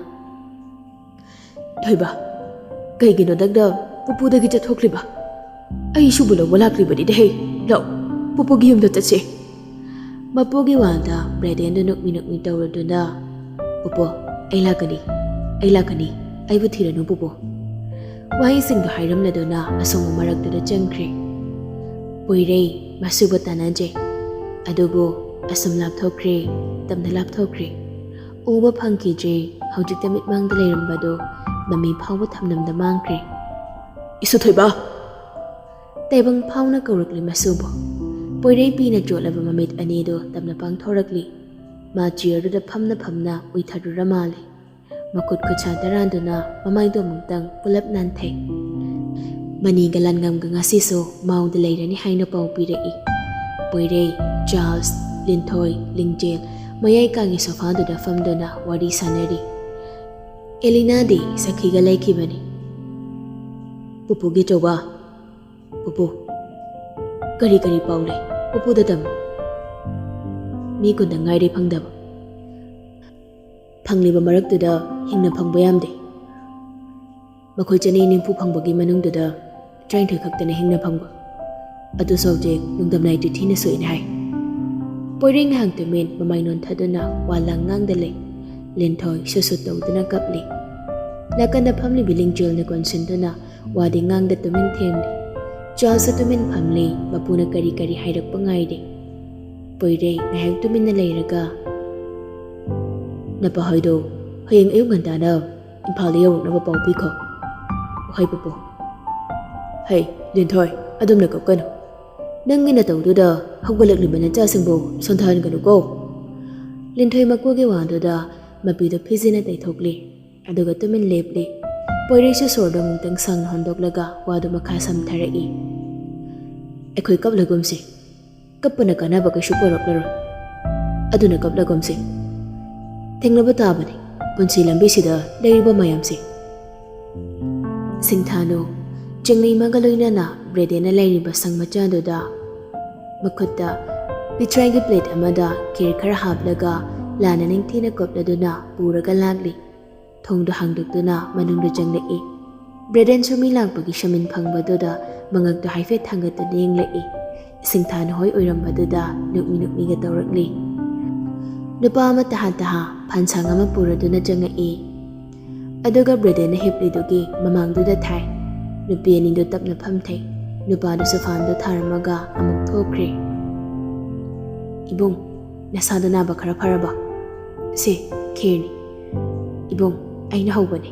"ꯊꯣꯏꯕ, ꯀꯩꯒꯤꯅꯣ ꯗꯛꯗ ꯄꯨꯄꯨꯗꯒꯤ ꯆꯠꯊꯣꯛꯈ꯭ꯔꯤꯕ? ꯑꯩ ꯏꯁꯨꯕꯨ ꯂꯧꯕ ꯂꯥꯛꯂꯤꯕꯅꯤꯅꯦ ꯍꯦ꯫ ꯂꯥꯛꯑꯣ, ꯄꯨꯄꯨꯒꯤ ꯌꯨꯝꯗ ꯆꯠꯁꯦ"꯫ ꯃꯄꯨꯒꯤ ꯋꯥꯗ ꯕ꯭ꯔꯦꯗꯦꯟꯗꯨ ꯅꯣꯛꯃꯤ ꯅꯣꯛꯃꯤ ꯇꯧꯔꯗꯨꯅ, "ꯄꯨꯄꯨ, ꯑꯩ ꯂꯥꯛꯀꯅꯤ, ꯑꯩ ꯂꯥꯛꯀꯅꯤ, ꯑꯩꯕꯨ ꯊꯤꯔꯅꯨ ꯄꯨꯄꯨ"꯫ ꯋꯥꯍꯩꯁꯤꯡꯗꯨ ꯍꯥꯏꯔꯝꯂꯗꯨꯅ ꯑꯁꯣꯡꯕ ꯃꯔꯛꯇꯨꯗ ꯆꯪꯈ꯭ꯔꯦ꯫ ꯄꯣꯏꯔꯩ ꯃꯁꯨꯕꯨ ꯇꯥꯟꯅꯖꯩ꯫ ꯑꯗꯨꯕꯨ ꯑꯁꯨꯝ ꯂꯥꯞꯊꯣꯛꯈ꯭ꯔꯦ, ꯇꯞꯅ ꯂꯥꯞꯊꯣꯛꯈ꯭ꯔꯦ꯫ ꯎꯕ ꯐꯪꯈꯤꯗ꯭ꯔꯦ꯫ ꯍꯧꯖꯤꯛꯇ ꯃꯤꯠꯃꯥꯡꯗ ꯂꯩꯔꯝꯕꯗꯨ ꯃꯃꯤ ꯐꯥꯎꯕ ꯊꯝꯅꯝꯗ ꯃꯥꯡꯈ꯭ꯔꯦ꯫ "ꯏꯁꯨ ꯊꯣꯏꯕ!" ꯇꯥꯏꯕꯪ ꯐꯥꯎꯅ ꯀꯧꯔꯛꯂꯤ ꯃꯁꯨꯕꯨ꯫ ꯄꯣꯏꯔꯩ ꯄꯤꯅ ꯆꯣꯠꯂꯕ ꯃꯃꯤꯠ ꯑꯅꯤꯗꯨ ꯇꯞꯅ ꯄꯥꯡꯊꯣꯔꯛꯂꯤ꯫ ꯃꯥ ꯆꯤꯌꯔꯗꯨꯗ ꯐꯝꯅ ꯐꯝꯅ ꯎꯏꯊꯔꯨꯔ ꯃꯥꯜꯂꯤ꯫ ꯃꯈꯨꯠ ꯈꯨꯠꯁꯥ ꯇꯔꯥꯗꯨꯅ ꯃꯃꯥꯏꯗꯣ ꯑꯃꯨꯛꯇꯪ ꯄꯨꯂꯞ ꯅꯥꯟꯊꯩ꯫ ꯃꯅꯤꯒ ꯂꯥꯟꯉꯝꯒ ꯉꯁꯤꯁꯨ ꯃꯥꯎꯗ ꯂꯩꯔꯅꯤ ꯍꯥꯏꯅ ꯄꯥꯎ ꯄꯤꯔꯛꯏ꯫ ꯄꯣꯏꯔꯩ, ꯆꯥꯔꯜꯁ, ꯂꯤꯟꯊꯣꯏ, ꯂꯤꯡꯖꯦꯜ ꯃꯌꯥꯏ ꯀꯥꯒꯤ ꯁꯣꯐꯥꯗꯨꯗ ꯐꯝꯗꯨꯅ ꯋꯥꯔꯤ ꯁꯥꯟꯅꯔꯤ꯫ ꯑꯦꯂꯤꯅꯥꯗꯤ ꯁꯈꯤꯒ ꯂꯩꯈꯤꯕꯅꯤ꯫ "ꯄꯨꯄꯨꯒꯤ ꯑꯆꯧꯕ, ꯄꯨꯄꯨ, ꯀꯔꯤ ꯀꯔꯤ ꯄꯥꯎ ꯂꯩ? ꯄꯨꯄꯨꯗ ꯇꯝꯃꯨ꯫ ꯃꯤ ꯀꯨꯟꯗ ꯉꯥꯏꯔꯦ ꯐꯪꯗꯕ꯫ ꯐꯪꯂꯤꯕ ꯃꯔꯛꯇꯨꯗ ꯍꯤꯡꯅ ꯐꯪꯕ ꯌꯥꯝꯗꯦ꯫ ꯃꯈꯣꯏ ꯆꯅꯤ ꯅꯤꯐꯨ ꯐꯪꯕꯒꯤ ꯃꯅꯨꯡꯗꯨꯗ ꯇꯔꯥꯅꯤꯊꯣꯏ ꯈꯛꯇꯅ ꯍꯤꯡꯅ ꯐꯪꯕ꯫ ꯑꯗꯨꯁꯨ ꯍꯧꯖꯤꯛ ꯅꯣꯡꯗꯝ ꯅꯥꯏꯗꯨ ꯊꯤꯅ ꯁꯣꯛꯏꯅ ꯍꯥꯏ"꯫ ꯄꯣꯏꯔꯩ ꯉꯥꯏꯍꯥꯛ ꯇꯨꯃꯤꯟ ꯃꯃꯥꯏ ꯅꯣꯟꯊꯗꯨꯅ ꯋꯥ ꯂꯥꯡ ꯉꯥꯡꯗ ꯂꯩ꯫ ꯂꯤꯟꯊꯣꯏ ꯁꯨꯠ ꯁꯨꯠ ꯇꯧꯗꯨꯅ ꯀꯞꯂꯤ꯫ ꯅꯥꯀꯟꯗ ꯐꯝꯂꯤꯕꯤ ꯂꯤꯡꯖꯦꯜꯅ ꯀꯣꯟꯁꯤꯟꯗꯨꯅ ꯋꯥꯗꯤ ꯉꯥꯡꯗ ꯇꯨꯃꯤꯟ ꯊꯦꯝꯂꯤ꯫ ꯆꯥꯔꯜꯁꯁꯨ ꯇꯨꯃꯤꯟ ꯐꯝꯂꯤ, ꯃꯄꯨꯅ ꯀꯔꯤ ꯀꯔꯤ ꯍꯥꯏꯔꯛꯄ ꯉꯥꯏꯔꯤ꯫ ꯄꯣꯏꯔꯩ ꯉꯥꯏꯍꯥꯛ ꯇꯨꯃꯤꯟꯅ ꯂꯩꯔꯒ, "ꯅꯄꯥꯍꯣꯏꯗꯣ ꯍꯌꯦꯡ ꯑꯌꯨꯛ ꯉꯟꯇꯥꯅ ꯏꯝꯐꯥꯜꯗ ꯌꯧꯔꯛꯅꯕ ꯄꯥꯎ ꯄꯤꯈꯣ꯫ ꯍꯣꯏ ꯄꯨꯄꯨ꯫ ꯍꯩ, ꯂꯤꯟꯊꯣꯏ, ꯑꯗꯨꯝꯅ ꯀꯞꯀꯅꯨ꯫ ꯅꯪꯒꯤ ꯅꯇꯧꯗꯨꯗ ꯍꯧꯒꯠꯂꯛꯂꯤꯕ ꯅꯆꯥꯁꯤꯡꯕꯨ ꯁꯣꯟꯊꯍꯟꯒꯅꯨꯀꯣ꯫" ꯂꯤꯟꯊꯣꯏ ꯃꯀꯨꯒꯤ ꯋꯥꯗꯨꯗ ꯃꯄꯤꯗꯨ ꯐꯤꯖꯤꯅ ꯇꯩꯊꯣꯛꯂꯤ꯫ ꯑꯗꯨꯒ ꯇꯨꯃꯤꯟ ꯂꯦꯞꯂꯤ꯫ ꯄꯣꯏꯔꯩꯁꯨ ꯁꯣꯔꯗꯨ ꯑꯃꯨꯛꯇꯪ ꯁꯥꯡꯅ ꯍꯣꯟꯗꯣꯛꯂꯒ ꯋꯥꯗꯨ ꯃꯈꯥ ꯁꯝꯊꯔꯛꯏ꯫ "ꯑꯩꯈꯣꯏ ꯀꯞꯂꯒꯨꯝꯁꯤ꯫ ꯀꯞꯄꯅ ꯀꯥꯟꯅꯕ ꯀꯩꯁꯨ ꯄꯨꯔꯛꯂꯔꯣꯏ꯫ ꯑꯗꯨꯅ ꯀꯞꯂꯒꯨꯝꯁꯤ꯫ ꯊꯦꯡꯅꯕ ꯇꯥꯕꯅꯤ ꯄꯨꯟꯁꯤ ꯂꯝꯕꯤꯁꯤꯗ ꯂꯩꯔꯤꯕ ꯃꯌꯥꯝꯁꯦ꯫" ꯁꯤꯡꯊꯥꯅꯨ ꯆꯤꯡꯂꯩꯃꯒ ꯂꯣꯏꯅꯅ ꯕ꯭ꯔꯦꯗꯦꯟꯅ ꯂꯩꯔꯤꯕ ꯁꯪ ꯃꯆꯥꯗꯨꯗ ꯃꯈꯨꯠꯇ ꯄꯤꯊ꯭ꯔꯥꯏꯒꯤ ꯄ꯭ꯂꯦꯠ ꯑꯃꯗ ꯈꯦꯔ ꯈꯔ ꯍꯥꯞꯂꯒ ꯂꯥꯟꯅ ꯅꯤꯡꯊꯤꯅ ꯀꯨꯞꯂꯗꯨꯅ ꯄꯨꯔꯒ ꯂꯥꯛꯂꯤ꯫ ꯊꯣꯡꯗꯨ ꯍꯥꯡꯗꯣꯛꯇꯨꯅ ꯃꯅꯨꯡꯗ ꯆꯪꯂꯛꯏ꯫ ꯕ꯭ꯔꯦꯗꯦꯟꯁꯨ ꯃꯤ ꯂꯥꯛꯄꯒꯤ ꯁꯃꯤꯟ ꯐꯪꯕꯗꯨꯗ ꯃꯉꯛꯇꯨ ꯍꯥꯏꯐꯦꯠ ꯊꯥꯡꯒꯠꯇꯨꯅ ꯌꯦꯡꯂꯛꯏ꯫ ꯁꯤꯡꯊꯥꯅꯨ ꯍꯣꯏ ꯑꯣꯏꯔꯝꯕꯗꯨꯗ ꯅꯣꯛꯃꯤ ꯅꯣꯛꯃꯤꯒ ꯇꯧꯔꯛꯂꯤ꯫ ꯅꯨꯄꯥ ꯑꯃ ꯇꯍꯥ ꯇꯍꯥ ꯐꯥꯟꯁꯥꯡ ꯑꯃ ꯄꯨꯔꯗꯨꯅ ꯆꯪꯉꯛꯏ꯫ ꯑꯗꯨꯒ ꯕ꯭ꯔꯦꯗꯦꯟꯅ ꯍꯤꯞꯂꯤꯗꯨꯒꯤ ꯃꯃꯥꯡꯗꯨꯗ ꯊꯥꯏ꯫ ꯅꯨꯄꯤ ꯑꯅꯤꯗꯨ ꯇꯞꯅ ꯐꯝꯊꯩ꯫ ꯅꯨꯄꯥꯗꯨꯁꯨ ꯐꯥꯟꯗꯨ ꯊꯥꯔꯝꯃꯒ ꯑꯃꯨꯛ ꯊꯣꯛꯈ꯭ꯔꯦ꯫ "ꯏꯕꯨꯡ, ꯅꯁꯥꯗꯣ ꯅꯥꯕ ꯈꯔ ꯐꯔꯕ? ꯁꯦ, ꯈꯦꯔꯅꯤ꯫ ꯏꯕꯨꯡ, ꯑꯩꯅ ꯍꯧꯕꯅꯤ꯫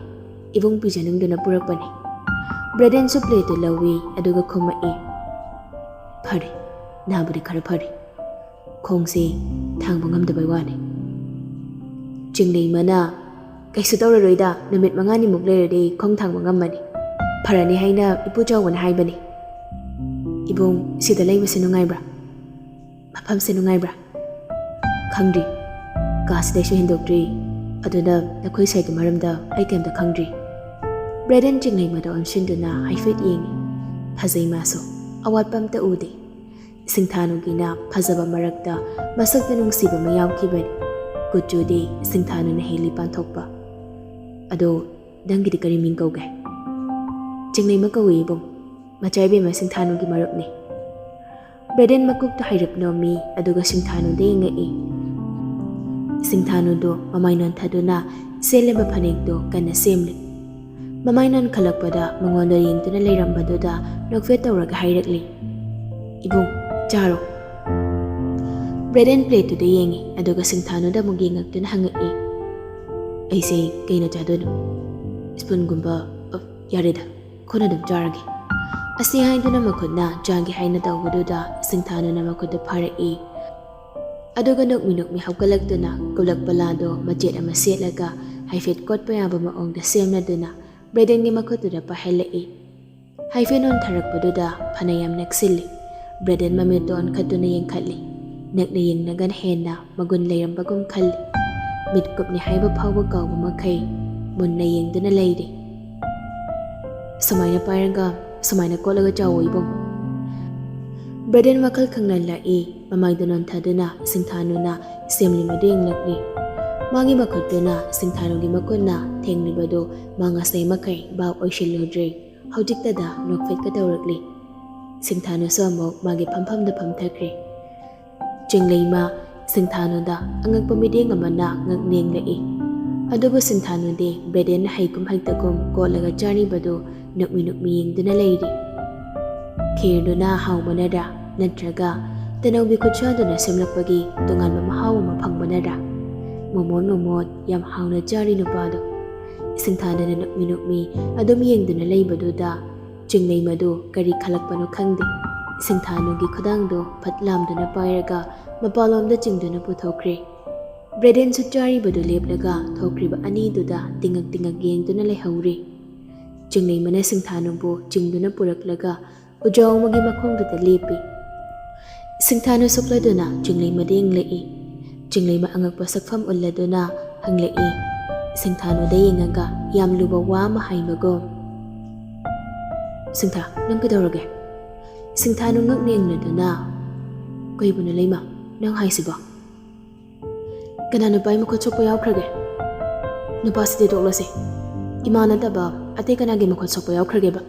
ꯏꯕꯨꯡ ꯄꯤꯖꯅꯤꯡꯗꯨꯅ ꯄꯨꯔꯛꯄꯅꯤ꯫" ꯕ꯭ꯔꯦꯗꯦꯟꯁꯨ ꯄ꯭ꯂꯦꯠꯇꯨ ꯂꯧꯏ, ꯑꯗꯨꯒ ꯈꯨꯝꯃꯛꯏ, "ꯐꯔꯦ, ꯅꯥꯕꯨꯗꯤ ꯈꯔ ꯐꯔꯦ꯫ ꯈꯣꯡꯁꯦ ꯊꯥꯡꯕ ꯉꯝꯗꯕꯩ ꯋꯥꯅꯤ꯫" ꯆꯤꯡꯂꯩꯃꯅ, "ꯀꯩꯁꯨ ꯇꯧꯔꯔꯣꯏꯗ, ꯅꯨꯃꯤꯠ ꯃꯉꯥꯅꯤꯃꯨꯛ ꯂꯩꯔꯗꯤ ꯈꯣꯡ ꯊꯥꯡꯕ ꯉꯝꯃꯅꯤ꯫ ꯐꯔꯅꯤ ꯍꯥꯏꯅ ꯏꯄꯨ ꯆꯥꯎꯕꯅ ꯍꯥꯏꯕꯅꯤ꯫" "ꯏꯕꯨꯡ, ꯁꯤꯗ ꯂꯩꯕꯁꯦ ꯅꯨꯡꯉꯥꯏꯕ꯭ꯔꯥ? ꯃꯐꯝꯁꯦ ꯅꯨꯡꯉꯥꯏꯕ꯭ꯔꯥ?" "ꯈꯪꯗ꯭ꯔꯤ꯫ ꯀꯥꯁꯤꯗꯩꯁꯨ ꯍꯦꯟꯗꯣꯛꯇ꯭ꯔꯤ꯫ ꯑꯗꯨꯅ ꯅꯈꯣꯏ ꯁ꯭ꯋꯥꯏꯒꯤ ꯃꯔꯝꯗ ꯑꯩ ꯀꯩꯝꯇ ꯈꯪꯗ꯭ꯔꯤ꯫" ꯕ꯭ꯔꯦꯗꯦꯟ ꯆꯤꯡꯂꯩꯃꯗ ꯑꯣꯟꯁꯤꯟꯗꯨꯅ ꯍꯥꯏꯐꯦꯠ ꯌꯦꯡꯏ꯫ ꯐꯖꯩ ꯃꯥꯁꯨ꯫ ꯑꯋꯥꯠꯄ ꯑꯝꯇ ꯎꯗꯦ꯫ ꯁꯤꯡꯊꯥꯅꯨꯒꯤꯅ ꯐꯖꯕ ꯃꯔꯛꯇ ꯃꯁꯛꯇ ꯅꯨꯡꯁꯤꯕ ꯑꯃ ꯌꯥꯎꯈꯤꯕꯅꯤ꯫ ꯀꯨꯆꯨꯗꯤ ꯁꯤꯡꯊꯥꯅꯨꯅ ꯍꯦꯜꯂꯤ ꯄꯥꯟꯊꯣꯛꯄ꯫ "ꯑꯗꯣ ꯅꯪꯒꯤꯗꯤ ꯀꯔꯤ ꯃꯤꯡ ꯀꯧꯒꯦ?" "ꯆꯤꯡꯂꯩꯃ ꯀꯧꯏ ꯏꯕꯨꯡ꯫ ꯃꯆꯥ ꯏꯕꯦꯝꯃ ꯁꯤꯡꯊꯥꯅꯨꯒꯤ ꯃꯔꯨꯞꯅꯤ꯫" ꯕ꯭ꯔꯦꯗꯦꯟ ꯃꯀꯣꯛꯇꯨ ꯍꯥꯏꯔꯞ ꯅꯣꯝꯃꯤ, ꯑꯗꯨꯒ ꯁꯤꯡꯊꯥꯅꯨꯗ ꯌꯦꯡꯉꯛꯏ꯫ ꯁꯤꯡꯊꯥꯅꯨꯗꯨ ꯃꯃꯥꯏ ꯅꯣꯟꯊꯗꯨꯅ ꯁꯦꯠꯂꯤꯕ ꯐꯅꯦꯛꯇꯨ ꯀꯟꯅ ꯁꯦꯝꯂꯤ꯫ ꯃꯃꯥꯏ ꯅꯥꯟꯈꯠꯂꯛꯄꯗ ꯃꯉꯣꯟꯗ ꯌꯦꯡꯗꯨꯅ ꯂꯩꯔꯝꯕꯗꯨꯗ ꯅꯣꯛꯐꯦꯠ ꯇꯧꯔꯒ ꯍꯥꯏꯔꯛꯂꯤ, "ꯏꯕꯨꯡ, ꯆꯥꯔꯣ꯫" ꯕ꯭ꯔꯦꯗꯦꯟ ꯄ꯭ꯂꯦꯠꯇꯨꯗ ꯌꯦꯡꯉꯤ, ꯑꯗꯨꯒ ꯁꯤꯡꯊꯥꯅꯨꯗ ꯑꯃꯨꯛ ꯌꯦꯡꯉꯛꯇꯨꯅ ꯍꯪꯉꯛꯏ, "ꯑꯩꯁꯦ ꯀꯩꯅ ꯆꯥꯗꯣꯏꯅꯣ? ꯁ꯭ꯄꯨꯟꯒꯨꯝꯕ?" "ꯑ, ꯌꯥꯔꯦꯗ, ꯈꯨꯠꯅ ꯑꯗꯨꯝ ꯆꯥꯔꯒꯦ꯫" ꯑꯁꯤ ꯍꯥꯏꯗꯨꯅ ꯃꯈꯨꯠꯅ ꯆꯥꯒꯦ ꯍꯥꯏꯅ ꯇꯧꯕꯗꯨꯗ ꯁꯤꯡꯊꯥꯅꯨꯅ ꯃꯈꯨꯠꯇꯨ ꯐꯥꯔꯛꯏ꯫ ꯑꯗꯨꯒ ꯅꯣꯛꯃꯤ ꯅꯣꯛꯃꯤ ꯍꯧꯒꯠꯂꯛꯇꯨꯅ ꯀꯣꯂꯛ ꯄꯂꯥꯗꯣ ꯃꯆꯦꯠ ꯑꯃ ꯁꯦꯠꯂꯒ ꯍꯥꯏꯐꯦꯠ ꯀꯣꯠꯄ ꯌꯥꯕ ꯃꯑꯣꯡꯗ ꯁꯦꯝꯂꯗꯨꯅ ꯕ꯭ꯔꯦꯗꯦꯟꯒꯤ ꯃꯈꯨꯠꯇꯨꯗ ꯄꯥꯏꯍꯜꯂꯛꯏ꯫ ꯍꯥꯏꯐꯦꯠ ꯅꯣꯟꯊꯔꯛꯄꯗꯨꯗ ꯐꯅꯌꯥꯝ ꯅꯛꯁꯤꯜꯂꯤ꯫ ꯕ꯭ꯔꯦꯗꯦꯟ ꯃꯃꯤꯠꯇꯣ ꯑꯣꯟꯈꯠꯇꯨꯅ ꯌꯦꯡꯈꯠꯂꯤ꯫ ꯅꯛꯅ ꯌꯦꯡꯅꯒꯅ ꯍꯦꯟꯅ ꯃꯒꯨꯟ ꯂꯩꯔꯝꯕꯒꯨꯝ ꯈꯜꯂꯤ꯫ ꯃꯤꯠꯀꯨꯞꯅꯤ ꯍꯥꯏꯕ ꯐꯥꯎꯕ ꯀꯥꯎꯕ ꯃꯈꯩ ꯃꯨꯟꯅ ꯌꯦꯡꯗꯨꯅ ꯂꯩꯔꯤ꯫ "ꯁꯨꯃꯥꯏꯅ ꯄꯥꯏꯔꯒ ꯁꯨꯃꯥꯏꯅ ꯀꯣꯠꯂꯒ ꯆꯥꯎꯑꯣ ꯏꯕꯨꯡ꯫" ꯕ꯭ꯔꯦꯗꯦꯟ ꯋꯥꯈꯜ ꯈꯪꯅ ꯂꯥꯛꯏ꯫ ꯃꯃꯥꯏꯗ ꯅꯣꯟꯊꯗꯨꯅ ꯁꯤꯡꯊꯥꯅꯨꯅ ꯁꯦꯝꯂꯤꯕꯗꯨ ꯌꯦꯡꯂꯛꯂꯤ꯫ ꯃꯥꯒꯤ ꯃꯈꯨꯠꯇꯨꯅ ꯁꯤꯡꯊꯥꯅꯨꯒꯤ ꯃꯈꯨꯠꯅ ꯊꯦꯡꯂꯤꯕꯗꯨ ꯃꯥ ꯉꯁꯥꯏ ꯃꯈꯩ ꯚꯥꯞ ꯑꯣꯏꯁꯤꯜꯂꯨꯗ꯭ꯔꯦ꯫ ꯍꯧꯖꯤꯛꯇꯗ ꯅꯣꯛꯐꯦꯠꯀ ꯇꯧꯔꯛꯂꯤ꯫ ꯁꯤꯡꯊꯥꯅꯨꯁꯨ ꯑꯃꯨꯛ ꯃꯥꯒꯤ ꯐꯝꯐꯝꯗ ꯐꯝꯊꯈ꯭ꯔꯦ꯫ ꯆꯤꯡꯂꯩꯃ ꯁꯤꯡꯊꯥꯅꯨꯗ ꯑꯉꯛꯄ ꯃꯤꯠꯌꯦꯡ ꯑꯃꯅ ꯉꯛ ꯌꯦꯡꯂꯛꯏ꯫ ꯑꯗꯨꯕꯨ ꯁꯤꯡꯊꯥꯅꯨꯗꯤ ꯕ꯭ꯔꯦꯗꯦꯟꯅ ꯍꯩꯒꯨꯝ ꯍꯩꯇꯒꯨꯝ ꯀꯣꯠꯂꯒ ꯆꯥꯔꯤꯕꯗꯨ ꯅꯣꯛꯃꯤ ꯅꯣꯛꯃꯤ ꯌꯦꯡꯗꯨꯅ ꯂꯩꯔꯤ꯫ ꯈꯦꯔꯗꯨꯅ ꯍꯥꯎꯕꯅꯔꯥ, ꯅꯠꯇ꯭ꯔꯒ ꯇꯅꯧꯕꯤ ꯈꯨꯠꯁꯥꯗꯨꯅ ꯁꯦꯝꯂꯛꯄꯒꯤ ꯇꯣꯉꯥꯟꯕ ꯃꯍꯥꯎ ꯑꯃ ꯐꯪꯕꯅꯔꯥ? ꯃꯣꯃꯣꯟ ꯃꯣꯃꯣꯟ ꯌꯥꯝ ꯍꯥꯎꯅ ꯆꯥꯔꯤ ꯅꯨꯄꯥꯗꯣ꯫ ꯁꯤꯡꯊꯥꯅꯨꯅ ꯅꯣꯛꯃꯤ ꯅꯣꯛꯃꯤ ꯑꯗꯨꯝ ꯌꯦꯡꯗꯨꯅ ꯂꯩꯕꯗꯨꯗ ꯆꯤꯡꯂꯩꯃꯗꯨ ꯀꯔꯤ ꯈꯜꯂꯛꯄꯅꯣ ꯈꯪꯗꯦ꯫ ꯁꯤꯡꯊꯥꯅꯨꯒꯤ ꯈꯨꯗꯥꯡꯗꯨ ꯐꯠ ꯂꯥꯝꯗꯨꯅ ꯄꯥꯏꯔꯒ ꯃꯄꯥꯟꯂꯣꯝꯗ ꯆꯤꯡꯗꯨꯅ ꯄꯨꯊꯣꯛꯈ꯭ꯔꯦ꯫ ꯕ꯭ꯔꯦꯗꯦꯟꯁꯨ ꯆꯥꯔꯤꯕꯗꯨ ꯂꯦꯞꯂꯒ ꯊꯣꯛꯈ꯭ꯔꯤꯕ ꯑꯅꯤꯗꯨꯗ ꯇꯤꯡꯉꯛ ꯇꯤꯡꯉꯛ ꯌꯦꯡꯗꯨꯅ ꯂꯩꯍꯧꯔꯤ꯫ ꯆꯤꯡꯂꯩꯃꯅ ꯁꯤꯡꯊꯥꯅꯨꯕꯨ ꯆꯤꯡꯗꯨꯅ ꯄꯨꯔꯛꯂꯒ ꯎꯖꯥꯎ ꯑꯃꯒꯤ ꯃꯈꯣꯡꯗꯨꯗ ꯂꯦꯞꯄꯤ꯫ ꯁꯤꯡꯊꯥꯅꯨ ꯁꯣꯛꯂꯗꯨꯅ ꯆꯤꯡꯂꯩꯃꯗ ꯌꯦꯡꯂꯛꯏ꯫ ꯆꯤꯡꯂꯩꯃ ꯑꯉꯛꯄ ꯁꯛꯐꯝ ꯎꯠꯂꯗꯨꯅ ꯍꯪꯂꯛꯏ꯫ ꯁꯤꯡꯊꯥꯅꯨꯗ ꯌꯦꯡꯉꯒ ꯌꯥꯝ ꯂꯨꯕ ꯋꯥ ꯑꯃ ꯍꯥꯏꯕꯒꯨꯝ꯫ "ꯁꯤꯡꯊꯥ, ꯅꯪ ꯀꯩꯗꯧꯔꯒꯦ?" ꯁꯤꯡꯊꯥꯅꯨ ꯉꯛꯅ ꯌꯦꯡꯂꯗꯨꯅ, "ꯀꯩꯕꯨꯅꯣ ꯂꯩꯃ, ꯅꯪ ꯍꯥꯏꯁꯤꯕꯣ? ꯀꯅꯥ ꯅꯨꯄꯥꯒꯤ ꯃꯈꯨꯠ ꯁꯣꯛꯄ ꯌꯥꯎꯈ꯭ꯔꯒꯦ? ꯅꯨꯄꯥꯁꯤꯗꯤ ꯇꯣꯛꯂꯁꯦ꯫ ꯏꯃꯥ ꯅꯠꯇꯕ ꯑꯇꯩ ꯀꯅꯥꯒꯤ ꯃꯈꯨꯠ ꯁꯣꯛꯄ ꯌꯥꯎꯈ꯭ꯔꯒꯦꯕ?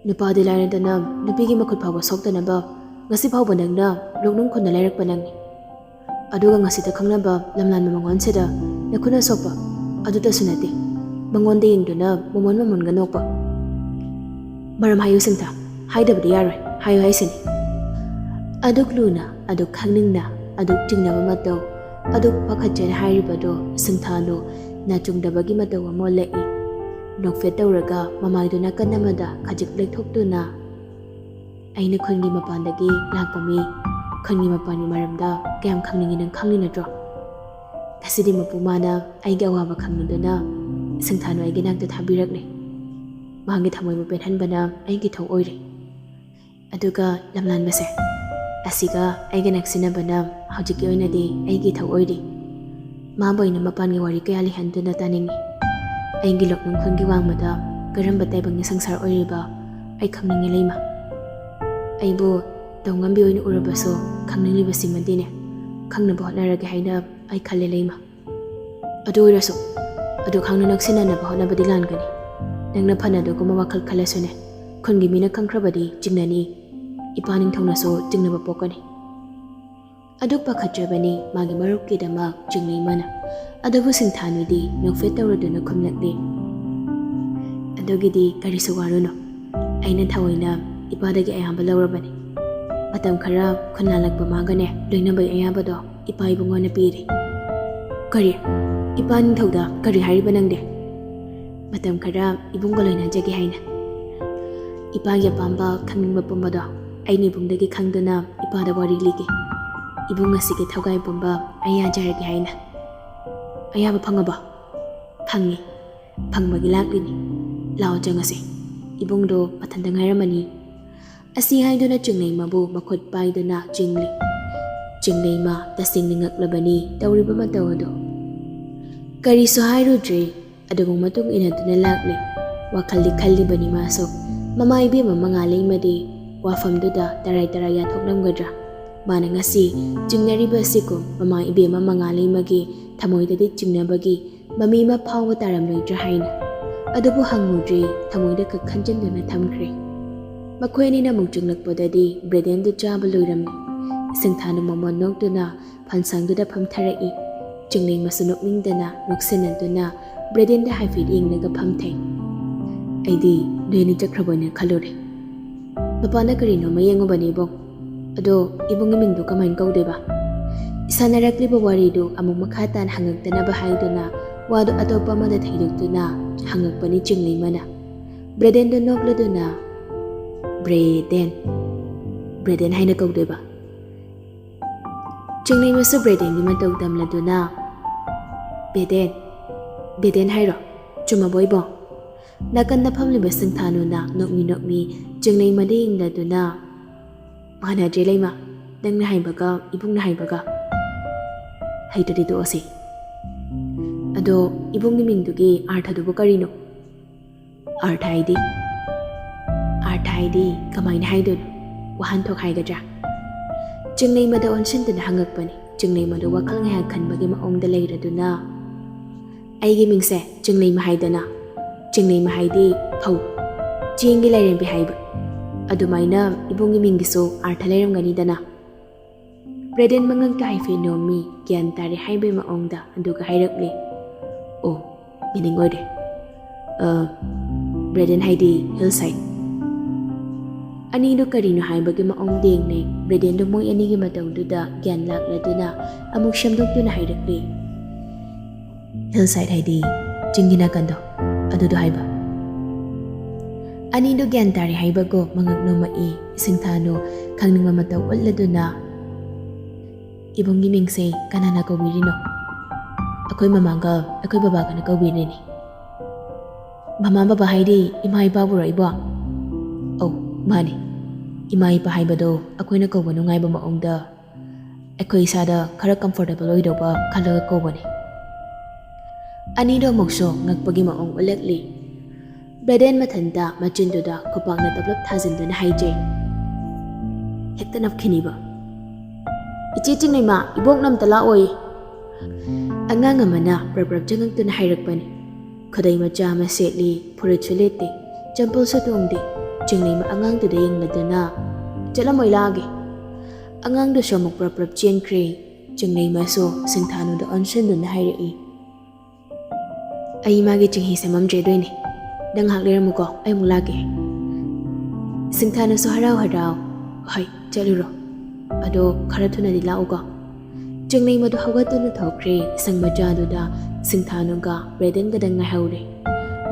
ꯅꯨꯄꯥꯗꯤ ꯂꯥꯏꯔꯗꯅ ꯅꯨꯄꯤꯒꯤ ꯃꯈꯨꯠ ꯐꯥꯎꯕ ꯁꯣꯛꯇꯅꯕ ꯉꯁꯤ ꯐꯥꯎꯕ ꯅꯪꯅ ꯂꯣꯛꯅꯨꯡ ꯈꯨꯟꯅ ꯂꯩꯔꯛꯄ ꯅꯪꯅꯤ꯫ ꯑꯗꯨꯒ ꯉꯁꯤꯗ ꯈꯪꯅꯕ ꯂꯝꯂꯥꯟꯕ ꯃꯉꯣꯟꯁꯤꯗ ꯅꯈꯨꯠꯅ ꯁꯣꯛꯄ ꯑꯗꯨꯇꯁꯨ ꯅꯠꯇꯦ, ꯃꯉꯣꯟꯗ ꯌꯦꯡꯗꯨꯅ ꯃꯣꯃꯣꯟ ꯃꯣꯃꯣꯟꯒ ꯅꯣꯛꯄ꯫ "ꯃꯔꯝ ꯍꯥꯏꯌꯨ ꯁꯤꯡꯊꯥ, ꯍꯥꯏꯗꯕꯗꯤ ꯌꯥꯔꯣꯏ, ꯍꯥꯏꯌꯨ ꯍꯥꯏꯁꯤꯅꯤ꯫" ꯑꯗꯨꯛ ꯂꯨꯅ, ꯑꯗꯨꯛ ꯈꯪꯅꯤꯡꯅ, ꯑꯗꯨꯛ ꯆꯤꯡꯅꯕ ꯃꯇꯧ, ꯑꯗꯨꯛ ꯄꯥꯈꯠꯆꯅ ꯍꯥꯏꯔꯤꯕꯗꯣ ꯁꯤꯡꯊꯥꯗꯣ ꯅꯥꯆꯨꯡꯗꯕꯒꯤ ꯃꯇꯧ ꯑꯃ ꯑꯣꯜꯂꯛꯏ꯫ ꯅꯣꯛꯐꯦꯠ ꯇꯧꯔꯒ ꯃꯃꯥꯏꯗꯨ ꯅꯥꯀꯟ ꯑꯃꯗ ꯈꯖꯤꯛ ꯂꯩꯊꯣꯛꯇꯨꯅ, "ꯑꯩꯅ ꯈꯨꯟꯒꯤ ꯃꯄꯥꯟꯗꯒꯤ ꯂꯥꯛꯄ ꯃꯤ, ꯈꯨꯟꯒꯤ ꯃꯄꯥꯟꯒꯤ ꯃꯔꯝꯗ ꯀꯌꯥꯝ ꯈꯪꯅꯤꯡꯉꯤ ꯅꯪ ꯈꯪꯂꯤ ꯅꯠꯇ꯭ꯔꯣ? ꯉꯁꯤꯗꯤ ꯃꯄꯨ ꯃꯥꯅ ꯑꯩꯒꯤ ꯑꯋꯥꯕ ꯈꯪꯂꯗꯨꯅ ꯁꯤꯡꯊꯥꯅꯨ ꯑꯩꯒꯤ ꯅꯥꯛꯇ ꯊꯥꯕꯤꯔꯛꯂꯦ꯫ ꯃꯥꯒꯤ ꯊꯃꯣꯏꯕꯨ ꯄꯦꯟꯍꯟꯕꯅ ꯑꯩꯒꯤ ꯏꯊꯧ ꯑꯣꯏꯔꯦ꯫ ꯑꯗꯨꯒ ꯂꯝꯂꯥꯟꯕꯁꯦ, ꯑꯁꯤꯒ ꯑꯩꯒ ꯅꯛꯁꯤꯟꯅꯕꯅ ꯍꯧꯖꯤꯛꯀꯤ ꯑꯣꯏꯅꯗꯤ ꯑꯩꯒꯤ ꯏꯊꯧ ꯑꯣꯏꯔꯤ꯫ ꯃꯥꯕꯨ ꯑꯩꯅ ꯃꯄꯥꯟꯒꯤ ꯋꯥꯔꯤ ꯀꯌꯥ ꯂꯤꯍꯟꯗꯨꯅ ꯇꯥꯅꯤꯡꯏ꯫ ꯑꯩꯒꯤ ꯂꯧꯅꯨꯡ ꯈꯨꯟꯒꯤ ꯋꯥꯡꯃꯗ ꯀꯔꯝꯕ ꯇꯥꯏꯕꯪꯒꯤ ꯁꯪꯁꯥꯔ ꯑꯣꯏꯔꯤꯕ ꯑꯩ ꯈꯪꯅꯤꯡꯏ ꯂꯩꯃ꯫ ꯑꯩꯕꯨ ꯇꯧꯉꯝꯕꯤ ꯑꯣꯏꯅ ꯎꯔꯕꯁꯨ ꯈꯪꯅꯤꯡꯂꯤꯕꯁꯤꯃꯗꯤꯅꯦ ꯈꯪꯅꯕ ꯍꯣꯠꯅꯔꯒꯦ ꯍꯥꯏꯅ ꯑꯩ ꯈꯜꯂꯦ ꯂꯩꯃ꯫ ꯑꯗꯨ ꯑꯣꯏꯔꯁꯨ ꯑꯗꯨ ꯈꯪꯅ ꯅꯛꯁꯤꯟꯅꯅꯕ ꯍꯣꯠꯅꯕꯗꯤ ꯂꯥꯟꯒꯅꯤ꯫ ꯅꯪꯅ ꯐꯅ ꯑꯗꯨꯒꯨꯝꯕ ꯋꯥꯈꯜ ꯈꯜꯂꯁꯨꯅꯦ, ꯈꯨꯟꯒꯤ ꯃꯤꯅ ꯈꯪꯈ꯭ꯔꯕꯗꯤ ꯆꯤꯡꯅꯅꯤ, ꯏꯄꯥ ꯅꯤꯡꯊꯧꯅꯁꯨ ꯆꯤꯡꯅꯕ ꯄꯣꯛꯀꯅꯤ꯫" ꯑꯗꯨꯛ ꯄꯥꯈꯠꯆꯕꯅꯤ ꯃꯥꯒꯤ ꯃꯔꯨꯞꯀꯤꯗꯃꯛ ꯆꯤꯡꯂꯩꯃꯅ꯫ ꯑꯗꯨꯕꯨ ꯁꯤꯡꯊꯥꯅꯨꯗꯤ ꯅꯣꯛꯐꯦꯠ ꯇꯧꯔꯗꯨꯅ ꯈꯨꯝꯂꯛꯂꯤ, "ꯑꯗꯨꯒꯤꯗꯤ ꯀꯔꯤꯁꯨ ꯋꯥꯔꯨꯅꯨ, ꯑꯩꯅ ꯊꯑꯣꯏꯅ ꯏꯄꯥꯗꯒꯤ ꯑꯌꯥꯕ ꯂꯧꯔꯕꯅꯤ꯫ ꯃꯇꯝ ꯈꯔ ꯈꯨꯟꯅꯥꯜꯂꯛꯄ ꯃꯥꯒꯅꯦ ꯂꯣꯏꯅꯕꯒꯤ ꯑꯌꯥꯕꯗꯣ ꯏꯄꯥ ꯏꯕꯨꯡꯉꯣꯅ ꯄꯤꯔꯤ꯫" "ꯀꯔꯤ? ꯏꯄꯥ ꯅꯤꯡꯊꯧꯗ ꯀꯔꯤ ꯍꯥꯏꯔꯤꯕ ꯅꯪꯗꯤ?" "ꯃꯇꯝ ꯈꯔ ꯏꯕꯨꯡꯒ ꯂꯣꯏꯅꯖꯒꯦ ꯍꯥꯏꯅ꯫ ꯏꯄꯥꯒꯤ ꯑꯄꯥꯝꯕ ꯈꯪꯅꯤꯡꯕ ꯄꯨꯝꯕꯗꯣ ꯑꯩꯅ ꯏꯕꯨꯡꯗꯒꯤ ꯈꯪꯗꯨꯅ ꯏꯄꯥꯗ ꯋꯥꯔꯤ ꯂꯤꯒꯦ꯫ ꯏꯕꯨꯡ ꯑꯁꯤꯒꯤ ꯊꯧꯒꯥꯏ ꯄꯨꯝꯕ ꯑꯩ ꯌꯥꯖꯔꯒꯦ ꯍꯥꯏꯅ꯫" "ꯑꯌꯥꯕ ꯐꯪꯉꯕꯣ?" "ꯐꯪꯉꯤ꯫ ꯐꯪꯕꯒꯤ ꯂꯥꯛꯂꯤꯅꯤ꯫ ꯂꯥꯛꯑꯣ ꯆꯪꯉꯁꯤ꯫ ꯏꯕꯨꯡꯗꯣ ꯃꯊꯟꯇ ꯉꯥꯏꯔꯝꯃꯅꯤ꯫" ꯑꯁꯤ ꯍꯥꯏꯗꯨꯅ ꯆꯤꯡꯂꯩꯃꯕꯨ ꯃꯈꯨꯠ ꯄꯥꯏꯗꯨꯅ ꯆꯤꯡꯂꯤ꯫ ꯆꯤꯡꯂꯩꯃ ꯇꯁꯦꯡꯅ ꯉꯛꯂꯕꯅꯤ ꯇꯧꯔꯤꯕ ꯃꯇꯧ ꯑꯗꯨ꯫ ꯀꯔꯤꯁꯨ ꯍꯥꯏꯔꯨꯗ꯭ꯔꯦ꯫ ꯑꯗꯨꯕꯨ ꯃꯇꯨꯡ ꯏꯟꯅꯗꯨꯅ ꯂꯥꯛꯂꯤ꯫ ꯋꯥꯈꯜꯗꯤ ꯈꯜꯂꯤꯕꯅꯤ ꯃꯥꯁꯨ, ꯃꯃꯥ ꯏꯕꯦꯝꯃ ꯃꯉꯥꯂꯩꯃꯗꯤ ꯋꯥꯐꯝꯗꯨꯗ ꯇꯔꯥꯏ ꯇꯔꯥꯏ ꯌꯥꯊꯣꯛꯂꯝꯒꯗ꯭ꯔꯥ? ꯃꯥꯅ ꯉꯁꯤ ꯆꯤꯡꯅꯔꯤꯕ ꯑꯁꯤꯒꯨꯝ ꯃꯃꯥ ꯏꯕꯦꯝꯃ ꯃꯉꯥꯂꯩꯃꯒꯤ ꯊꯃꯣꯏꯗꯗꯤ ꯆꯤꯡꯅꯕꯒꯤ ꯃꯃꯤ ꯑꯃ ꯐꯥꯎꯕ ꯇꯥꯔꯝꯂꯣꯏꯗ꯭ꯔꯥ ꯍꯥꯏꯅ꯫ ꯑꯗꯨꯕꯨ ꯍꯪꯉꯨꯗ꯭ꯔꯦ, ꯊꯃꯣꯏꯗ ꯀꯛ ꯈꯟꯖꯤꯟꯗꯨꯅ ꯊꯝꯈ꯭ꯔꯦ꯫ ꯃꯈꯣꯏ ꯑꯅꯤꯅ ꯑꯃꯨꯛ ꯆꯤꯡꯂꯛꯄꯗꯗꯤ ꯕ꯭ꯔꯦꯗꯦꯟꯗꯨ ꯆꯥꯕ ꯂꯣꯏꯔꯝꯃꯤ꯫ ꯁꯤꯡꯊꯥꯅ ꯃꯃꯣꯟ ꯅꯣꯛꯇꯨꯅ ꯐꯥꯟꯁꯥꯡꯗꯨꯗ ꯐꯝꯊꯔꯛꯏ꯫ ꯆꯤꯡꯂꯩꯃꯁꯨ ꯅꯣꯛꯅꯤꯡꯗꯅ ꯅꯣꯛꯁꯤꯟꯅꯗꯨꯅ ꯕ꯭ꯔꯦꯗꯦꯟꯗ ꯍꯥꯏꯐꯦꯠ ꯌꯦꯡꯂꯒ ꯐꯝꯊꯩ꯫ ꯑꯩꯗꯤ ꯅꯣꯏ ꯑꯅꯤ ꯆꯠꯈ꯭ꯔꯕꯣꯏꯅ ꯈꯜꯂꯨꯔꯦ꯫ ꯃꯄꯥꯟꯗ ꯀꯔꯤꯅꯣꯃ ꯌꯦꯡꯉꯨꯕꯅꯦ ꯏꯕꯨꯡ꯫ ꯑꯗꯣ ꯏꯕꯨꯡꯒꯤ ꯃꯤꯡꯗꯣ ꯀꯃꯥꯏꯅ ꯀꯧꯗꯣꯏꯕ? ꯁꯥꯟꯅꯔꯛꯂꯤꯕ ꯋꯥꯔꯤꯗꯨ ꯑꯃꯨꯛ ꯃꯈꯥ ꯇꯥꯅ ꯍꯪꯉꯛꯇꯅꯕ ꯍꯥꯏꯗꯨꯅ ꯋꯥꯗꯨ ꯑꯇꯣꯞꯄ ꯑꯃꯗ ꯊꯩꯗꯣꯛꯇꯨꯅ ꯍꯪꯉꯛꯄꯅꯤ ꯆꯤꯡꯂꯩꯃꯅ꯫ ꯕ꯭ꯔꯦꯗꯦꯟꯗꯣ ꯅꯣꯛꯂꯗꯨꯅ, "ꯕ꯭ꯔꯦꯗꯦꯟ, ꯕ꯭ꯔꯦꯗꯦꯟ ꯍꯥꯏꯅ ꯀꯧꯗꯣꯏꯕ?" ꯆꯤꯡꯂꯩꯃꯁꯨ ꯕ꯭ꯔꯦꯗꯦꯟꯒꯤ ꯃꯇꯧ ꯇꯝꯂꯗꯨꯅ, "ꯕꯦꯗꯦꯟ, ꯕꯦꯗꯦꯟ ꯍꯥꯏꯔꯣ? ꯆꯨꯝꯃꯕꯣ ꯏꯕꯣ?" ꯅꯥꯀꯟꯗ ꯐꯝꯂꯤꯕ ꯁꯤꯡꯊꯥꯅꯨꯅ ꯅꯣꯛꯃꯤ ꯅꯣꯛꯃꯤ ꯆꯤꯡꯂꯩꯃꯗ ꯌꯦꯡꯂꯗꯨꯅ, "ꯃꯥꯟꯅꯗ꯭ꯔꯦ ꯂꯩꯃ, ꯅꯪꯅ ꯍꯥꯏꯕꯒ ꯏꯕꯨꯡꯅ ꯍꯥꯏꯕꯒ꯫ ꯍꯩꯇ꯭ꯔꯗꯤ ꯇꯣꯛꯑꯁꯤ꯫ ꯑꯗꯣ ꯏꯕꯨꯡꯒꯤ ꯃꯤꯡꯗꯨꯒꯤ ꯑꯥꯔꯊꯗꯨꯕꯨ ꯀꯔꯤꯅꯣ?" "ꯑꯥꯔꯊ ꯍꯥꯏꯗꯤ? ꯑꯥꯔꯊ ꯍꯥꯏꯗꯤ ꯀꯃꯥꯏꯅ ꯍꯥꯏꯗꯣꯏꯅꯣ? ꯋꯥꯍꯟꯊꯣꯛ ꯍꯥꯏꯒꯗ꯭ꯔꯥ?" ꯆꯤꯡꯂꯩꯃꯗ ꯑꯣꯟꯁꯤꯟꯗꯨꯅ ꯍꯪꯉꯛꯄꯅꯤ꯫ ꯆꯤꯡꯂꯩꯃꯗꯣ ꯋꯥꯈꯜ ꯉꯥꯏꯍꯥꯛ ꯈꯟꯕꯒꯤ ꯃꯑꯣꯡꯗ ꯂꯩꯔꯗꯨꯅ, "ꯑꯩꯒꯤ ꯃꯤꯡꯁꯦ ꯆꯤꯡꯂꯩꯃ ꯍꯥꯏꯗꯅ, ꯆꯤꯡꯂꯩꯃ ꯍꯥꯏꯗꯤ ꯐꯧ, ꯆꯦꯡꯒꯤ ꯂꯥꯏꯔꯦꯝꯕꯤ ꯍꯥꯏꯕ꯫ ꯑꯗꯨꯃꯥꯏꯅ ꯏꯕꯨꯡꯒꯤ ꯃꯤꯡꯒꯤꯁꯨ ꯑꯥꯔꯊ ꯂꯩꯔꯝꯒꯅꯤꯗꯅ?" ꯕ꯭ꯔꯦꯗꯦꯟ ꯃꯉꯛꯇ ꯍꯥꯏꯐꯦꯠ ꯅꯣꯝꯃꯤ, ꯒ꯭ꯌꯥꯟ ꯇꯥꯔꯦ ꯍꯥꯏꯕꯒꯤ ꯃꯑꯣꯡꯗ, ꯑꯗꯨꯒ ꯍꯥꯏꯔꯛꯂꯤ, "ꯑꯣ, ꯃꯤꯅꯤꯡ ꯑꯣꯏꯔꯦ꯫ ꯑ, ꯕ꯭ꯔꯦꯗꯦꯟ ꯍꯥꯏꯗꯤ ꯍꯤꯜ ꯁꯥꯏꯠ꯫" ꯑꯅꯤꯗꯨ ꯀꯔꯤꯅꯣ ꯍꯥꯏꯕꯒꯤ ꯃꯑꯣꯡꯗ ꯌꯦꯡꯅꯩ꯫ ꯕ꯭ꯔꯦꯗꯦꯟꯗꯨ ꯃꯣꯏ ꯑꯅꯤꯒꯤ ꯃꯇꯧꯗꯨꯗ ꯒ꯭ꯌꯥꯟ ꯂꯥꯛꯂꯗꯨꯅ ꯑꯃꯨꯛ ꯁꯦꯝꯗꯣꯛꯇꯨꯅ ꯍꯥꯏꯔꯛꯂꯤ, "ꯍꯤꯜ ꯁꯥꯏꯠ ꯍꯥꯏꯗꯤ ꯆꯤꯡꯒꯤ ꯅꯥꯀꯟꯗꯣ, ꯑꯗꯨꯗꯣ ꯍꯥꯏꯕ꯫" ꯑꯅꯤꯗꯨ ꯒ꯭ꯌꯥꯟ ꯇꯥꯔꯦ ꯍꯥꯏꯕꯒꯨꯝ ꯃꯉꯛ ꯅꯣꯝꯃꯛꯏ꯫ ꯁꯤꯡꯊꯥꯅꯨ ꯈꯪꯅꯤꯡꯕ ꯃꯇꯧ ꯎꯠꯂꯗꯨꯅ, "ꯏꯕꯨꯡꯒꯤ ꯃꯤꯡꯁꯦ ꯀꯅꯥꯅ ꯀꯧꯕꯤꯔꯤꯅꯣ?" "ꯑꯩꯈꯣꯏ ꯃꯃꯥꯒ ꯑꯩꯈꯣꯏ ꯕꯕꯥꯒꯅ ꯀꯧꯕꯤꯔꯤꯅꯤ꯫" "ꯃꯃꯥ ꯕꯕꯥ ꯍꯥꯏꯗꯤ ꯏꯃꯥ ꯏꯄꯥꯕꯨꯔꯣ ꯏꯕꯣ?" "ꯑꯧ, ꯃꯥꯅꯤ꯫ ꯏꯃꯥ ꯏꯄꯥ ꯍꯥꯏꯕꯗꯣ ꯑꯩꯈꯣꯏꯅ ꯀꯧꯕ ꯅꯨꯡꯉꯥꯏꯕ ꯃꯑꯣꯡꯗ, ꯑꯩꯈꯣꯏ ꯏꯁꯥꯗ ꯈꯔ ꯀꯝꯐꯣꯔꯇꯦꯕꯜ ꯑꯣꯏꯗꯧꯕ ꯈꯜꯂꯒ ꯀꯧꯕꯅꯤ꯫" ꯑꯅꯤꯗꯣ ꯑꯃꯨꯛꯁꯨ ꯉꯛꯄꯒꯤ ꯃꯑꯣꯡ ꯎꯠꯂꯛꯂꯤ꯫ ꯕ꯭ꯔꯦꯗꯦꯟ ꯃꯊꯟꯇ ꯃꯆꯤꯟꯗꯨꯗ ꯈꯨꯄꯥꯛꯅ ꯇꯞꯂꯞ ꯊꯥꯖꯤꯟꯗꯨꯅ ꯍꯥꯏꯖꯩ, "ꯍꯦꯛꯇ ꯅꯞꯈꯤꯅꯤꯕ꯫ ꯏꯆꯦ ꯆꯤꯡꯂꯩꯃ, ꯏꯕꯣꯛꯅ ꯑꯝꯇ ꯂꯥꯛꯑꯣꯌꯦ꯫" ꯑꯉꯥꯡ ꯑꯃꯅ ꯄ꯭ꯔꯞ ꯄ꯭ꯔꯞ ꯆꯪꯉꯛꯇꯨꯅ ꯍꯥꯏꯔꯛꯄꯅꯤ꯫ ꯈꯨꯗꯩ ꯃꯆꯥ ꯑꯃ ꯁꯦꯠꯂꯤ, ꯐꯨꯔꯤꯠꯁꯨ ꯂꯤꯠꯇꯦ, ꯆꯝꯄꯜꯁꯨ ꯇꯣꯡꯗꯦ꯫ ꯆꯤꯡꯂꯩꯃ ꯑꯉꯥꯡꯗꯨꯗ ꯌꯦꯡꯂꯗꯨꯅ, "ꯆꯠꯂꯝꯃꯣꯏ, ꯂꯥꯛꯑꯒꯦ꯫" ꯑꯉꯥꯡꯗꯨꯁꯨ ꯑꯃꯨꯛ ꯄ꯭ꯔꯞ ꯄ꯭ꯔꯞ ꯆꯦꯟꯈ꯭ꯔꯦ꯫ ꯆꯤꯡꯂꯩꯃꯁꯨ ꯁꯤꯡꯊꯥꯅꯨꯗ ꯑꯣꯟꯁꯤꯟꯗꯨꯅ ꯍꯥꯏꯔꯛꯏ, ꯑꯩ ꯃꯥꯒꯤ ꯆꯤꯡꯍꯤ ꯁꯦꯝꯃꯝꯗ꯭ꯔꯦ, ꯑꯗꯨꯏꯅꯦ꯫ ꯅꯪ ꯉꯥꯏꯍꯥꯛ ꯂꯩꯔꯝꯃꯨꯀꯣ, ꯑꯩ ꯑꯃꯨꯛ ꯂꯥꯛꯀꯦ꯫ ꯁꯤꯡꯊꯥꯅꯁꯨ ꯍꯔꯥꯎ ꯍꯔꯥꯎ, "ꯍꯣꯏ, ꯆꯠꯂꯨꯔꯣ꯫ ꯑꯗꯣ ꯈꯔ ꯊꯨꯅꯗꯤ ꯂꯥꯛꯎꯀꯣ"꯫ ꯆꯤꯡꯂꯩꯃꯗꯨ ꯍꯧꯒꯠꯇꯨꯅ ꯊꯣꯛꯈ꯭ꯔꯦ꯫ ꯁꯪ ꯃꯆꯥꯗꯨꯗ ꯁꯤꯡꯊꯥꯅꯨꯒ ꯕ꯭ꯔꯦꯗꯦꯟꯒꯗꯪ ꯉꯥꯏꯍꯧꯔꯦ꯫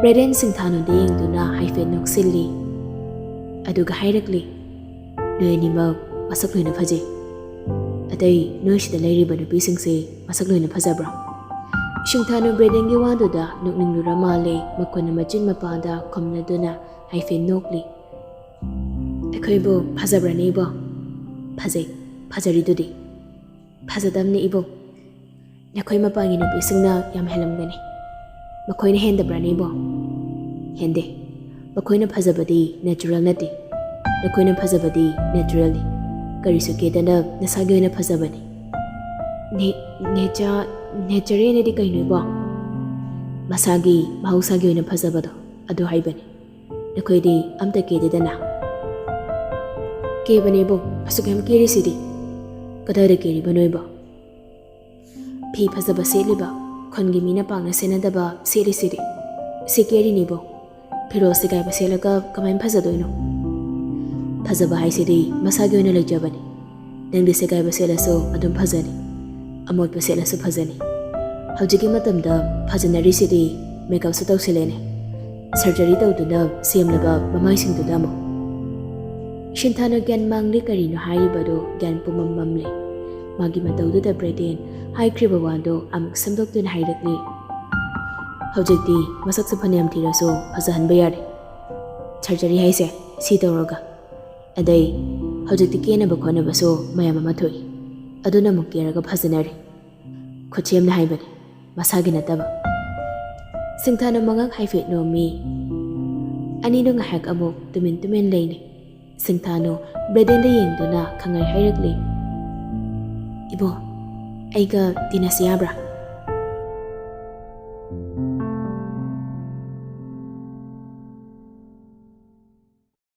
ꯕ꯭ꯔꯦꯗꯦꯟ ꯁꯤꯡꯊꯥꯅꯨꯗ ꯌꯦꯡꯗꯨꯅ ꯍꯥꯏꯐꯦꯠ ꯅꯣꯛꯁꯤꯜꯂꯤ꯫ ꯑꯗꯨꯒ ꯍꯥꯏꯔꯛꯂꯤ, "ꯅꯣꯏ ꯑꯅꯤꯃꯛ ꯃꯁꯛ ꯂꯣꯏꯅ ꯐꯖꯩ꯫ ꯑꯇꯩ ꯅꯣꯏ ꯁꯤꯗ ꯂꯩꯔꯤꯕ ꯅꯨꯄꯤꯁꯤꯡꯁꯦ ꯃꯁꯛ ꯂꯣꯏꯅ ꯐꯖꯕ꯭ꯔꯣ?" ꯁꯤꯡꯊꯥꯅꯨ ꯕ꯭ꯔꯦꯗꯦꯟꯒꯤ ꯋꯥꯗꯨꯗ ꯅꯣꯛꯅꯤꯡꯂꯨꯔ ꯃꯥꯜꯂꯦ꯫ ꯃꯈꯣꯟꯅ ꯃꯆꯤꯟ ꯃꯄꯥꯗ ꯈꯨꯝꯂꯗꯨꯅ ꯍꯥꯏꯐꯦꯠ ꯅꯣꯛꯂꯤ꯫ "ꯑꯩꯈꯣꯏꯕꯨ ꯐꯖꯕ꯭ꯔꯅꯦ, ꯏꯕꯣ?" "ꯐꯖꯩ, ꯐꯖꯔꯤꯗꯨꯗꯤ꯫ ꯐꯖꯗꯕꯅꯦ, ꯏꯕꯣ꯫ ꯅꯈꯣꯏ ꯃꯄꯥꯟꯒꯤ ꯅꯨꯄꯤꯁꯤꯡꯅ ꯌꯥꯝ ꯍꯦꯜꯂꯝꯒꯅꯤ꯫ ꯃꯈꯣꯏꯅ ꯍꯦꯟꯗꯕ꯭ꯔꯅꯦ, ꯏꯕꯣ?" "ꯍꯦꯟꯗꯦ꯫ ꯃꯈꯣꯏꯅ ꯐꯖꯕꯗꯤ ꯅꯦꯆꯔꯦꯜ ꯅꯠꯇꯦ꯫ ꯅꯈꯣꯏꯅ ꯐꯖꯕꯗꯤ ꯅꯦꯆꯔꯦꯜꯅꯤ꯫ ꯀꯔꯤꯁꯨ ꯀꯦꯗꯅ ꯅꯁꯥꯒꯤ ꯑꯣꯏꯅ ꯐꯖꯕꯅꯤ"꯫ ꯅꯦ-, ꯅꯦꯆ-, ꯅꯦꯆꯔꯦꯜ ꯍꯥꯏꯗꯤ ꯀꯩꯅꯣ, ꯏꯕꯣ? "ꯃꯁꯥꯒꯤ, ꯃꯍꯧꯁꯥꯒꯤ ꯑꯣꯏꯅ ꯐꯖꯕꯗꯣ, ꯑꯗꯨ ꯍꯥꯏꯕꯅꯤ꯫ ꯅꯈꯣꯏꯗꯤ ꯑꯝꯇ ꯀꯦꯗꯦꯗꯅ"꯫ "ꯀꯦꯕꯅꯦ, ꯏꯕꯣ꯫ ꯑꯁꯨꯛ ꯌꯥꯝ ꯀꯦꯔꯤꯁꯤꯗꯤ"꯫ "ꯀꯗꯥꯏꯗ ꯀꯦꯔꯤꯕꯅꯣ, ꯏꯕꯣ?" "ꯐꯤ ꯐꯖꯕ ꯁꯦꯠꯂꯤꯕ, ꯈꯨꯟꯒꯤ ꯃꯤꯅ ꯄꯥꯛꯅ ꯁꯦꯠꯅꯗꯕ ꯁꯦꯠꯂꯤꯁꯤꯗꯤ, ꯁꯤ ꯀꯦꯔꯤꯅꯤꯕꯣ꯫ ꯐꯤꯔꯣꯜ ꯁꯦꯒꯥꯏꯕ ꯁꯦꯠꯂꯒ ꯀꯃꯥꯏꯅ ꯐꯖꯗꯣꯏꯅꯣ?" "ꯐꯖꯕ ꯍꯥꯏꯁꯤꯗꯤ ꯃꯁꯥꯒꯤ ꯑꯣꯏꯅ ꯂꯩꯖꯕꯅꯤ꯫ ꯅꯪꯗꯤ ꯁꯦꯒꯥꯏꯕ ꯁꯦꯠꯂꯁꯨ ꯑꯗꯨꯝ ꯐꯖꯅꯤ, ꯑꯃꯣꯠꯄ ꯁꯦꯠꯂꯁꯨ ꯐꯖꯅꯤ꯫ ꯍꯧꯖꯤꯛꯀꯤ ꯃꯇꯝꯗ ꯐꯖꯅꯔꯤꯁꯤꯗꯤ ꯃꯦꯀꯞꯁꯨ ꯇꯧꯁꯤꯜꯂꯦꯅꯦ, ꯁꯔꯖꯔꯤ ꯇꯧꯗꯨꯅ ꯁꯦꯝꯂꯕ ꯃꯃꯥꯏꯁꯤꯡꯗꯨꯗ ꯑꯃꯨꯛ"꯫ ꯁꯤꯡꯊꯥꯅꯨ ꯒ꯭ꯌꯥꯟ ꯃꯥꯡꯂꯤ꯫ ꯀꯔꯤꯅꯣ ꯍꯥꯏꯔꯤꯕꯗꯣ? ꯒ꯭ꯌꯥꯟ ꯄꯨꯝꯃꯝ ꯃꯝꯂꯤ꯫ ꯃꯥꯒꯤ ꯃꯇꯧꯗꯨꯗ ꯕ꯭ꯔꯦꯗꯦꯟ ꯍꯥꯏꯈ꯭ꯔꯤꯕ ꯋꯥꯗꯣ ꯑꯃꯨꯛ ꯁꯦꯝꯗꯣꯛꯇꯨꯅ ꯍꯥꯏꯔꯛꯂꯤ꯫ "ꯍꯧꯖꯤꯛꯇꯤ ꯃꯁꯛꯁꯨ ꯐꯅꯌꯥꯝ ꯊꯤꯔꯁꯨ ꯐꯖꯍꯟꯕ ꯌꯥꯔꯦ꯫ ꯁꯔꯖꯔꯤ ꯍꯥꯏꯁꯦ ꯁꯤ ꯇꯧꯔꯒ꯫ ꯑꯗꯩ ꯍꯧꯖꯤꯛꯇꯤ ꯀꯦꯅꯕ ꯈꯣꯠꯅꯕꯁꯨ ꯃꯌꯥꯝ ꯑꯃ ꯊꯣꯛꯏ꯫ ꯑꯗꯨꯅ ꯑꯃꯨꯛ ꯀꯦꯔꯒ ꯐꯖꯅꯔꯦ꯫ ꯈꯨꯠꯁꯦꯝꯅ ꯍꯥꯏꯕꯅꯤ, ꯃꯁꯥꯒꯤ ꯅꯠꯇꯕ"꯫ ꯁꯤꯡꯊꯥꯅꯨ ꯃꯉꯛ ꯍꯥꯏꯐꯦꯠ ꯅꯣꯝꯃꯤ꯫ ꯑꯅꯤꯗꯨ ꯉꯥꯏꯍꯥꯛ ꯑꯃꯨꯛ ꯇꯨꯃꯤꯟ ꯇꯨꯃꯤꯟ ꯂꯩꯅꯩ꯫ ꯁꯤꯡꯊꯥꯅꯨ ꯕ꯭ꯔꯦꯗꯦꯟꯗ ꯌꯦꯡꯗꯨꯅ ꯈꯪꯍꯥꯏ ꯍꯥꯏꯔꯛꯂꯤ꯫ "ꯏꯕꯣ, ꯑꯩꯒ ꯇꯤꯟꯅꯁꯤ ꯌꯥꯕ꯭ꯔꯥ?"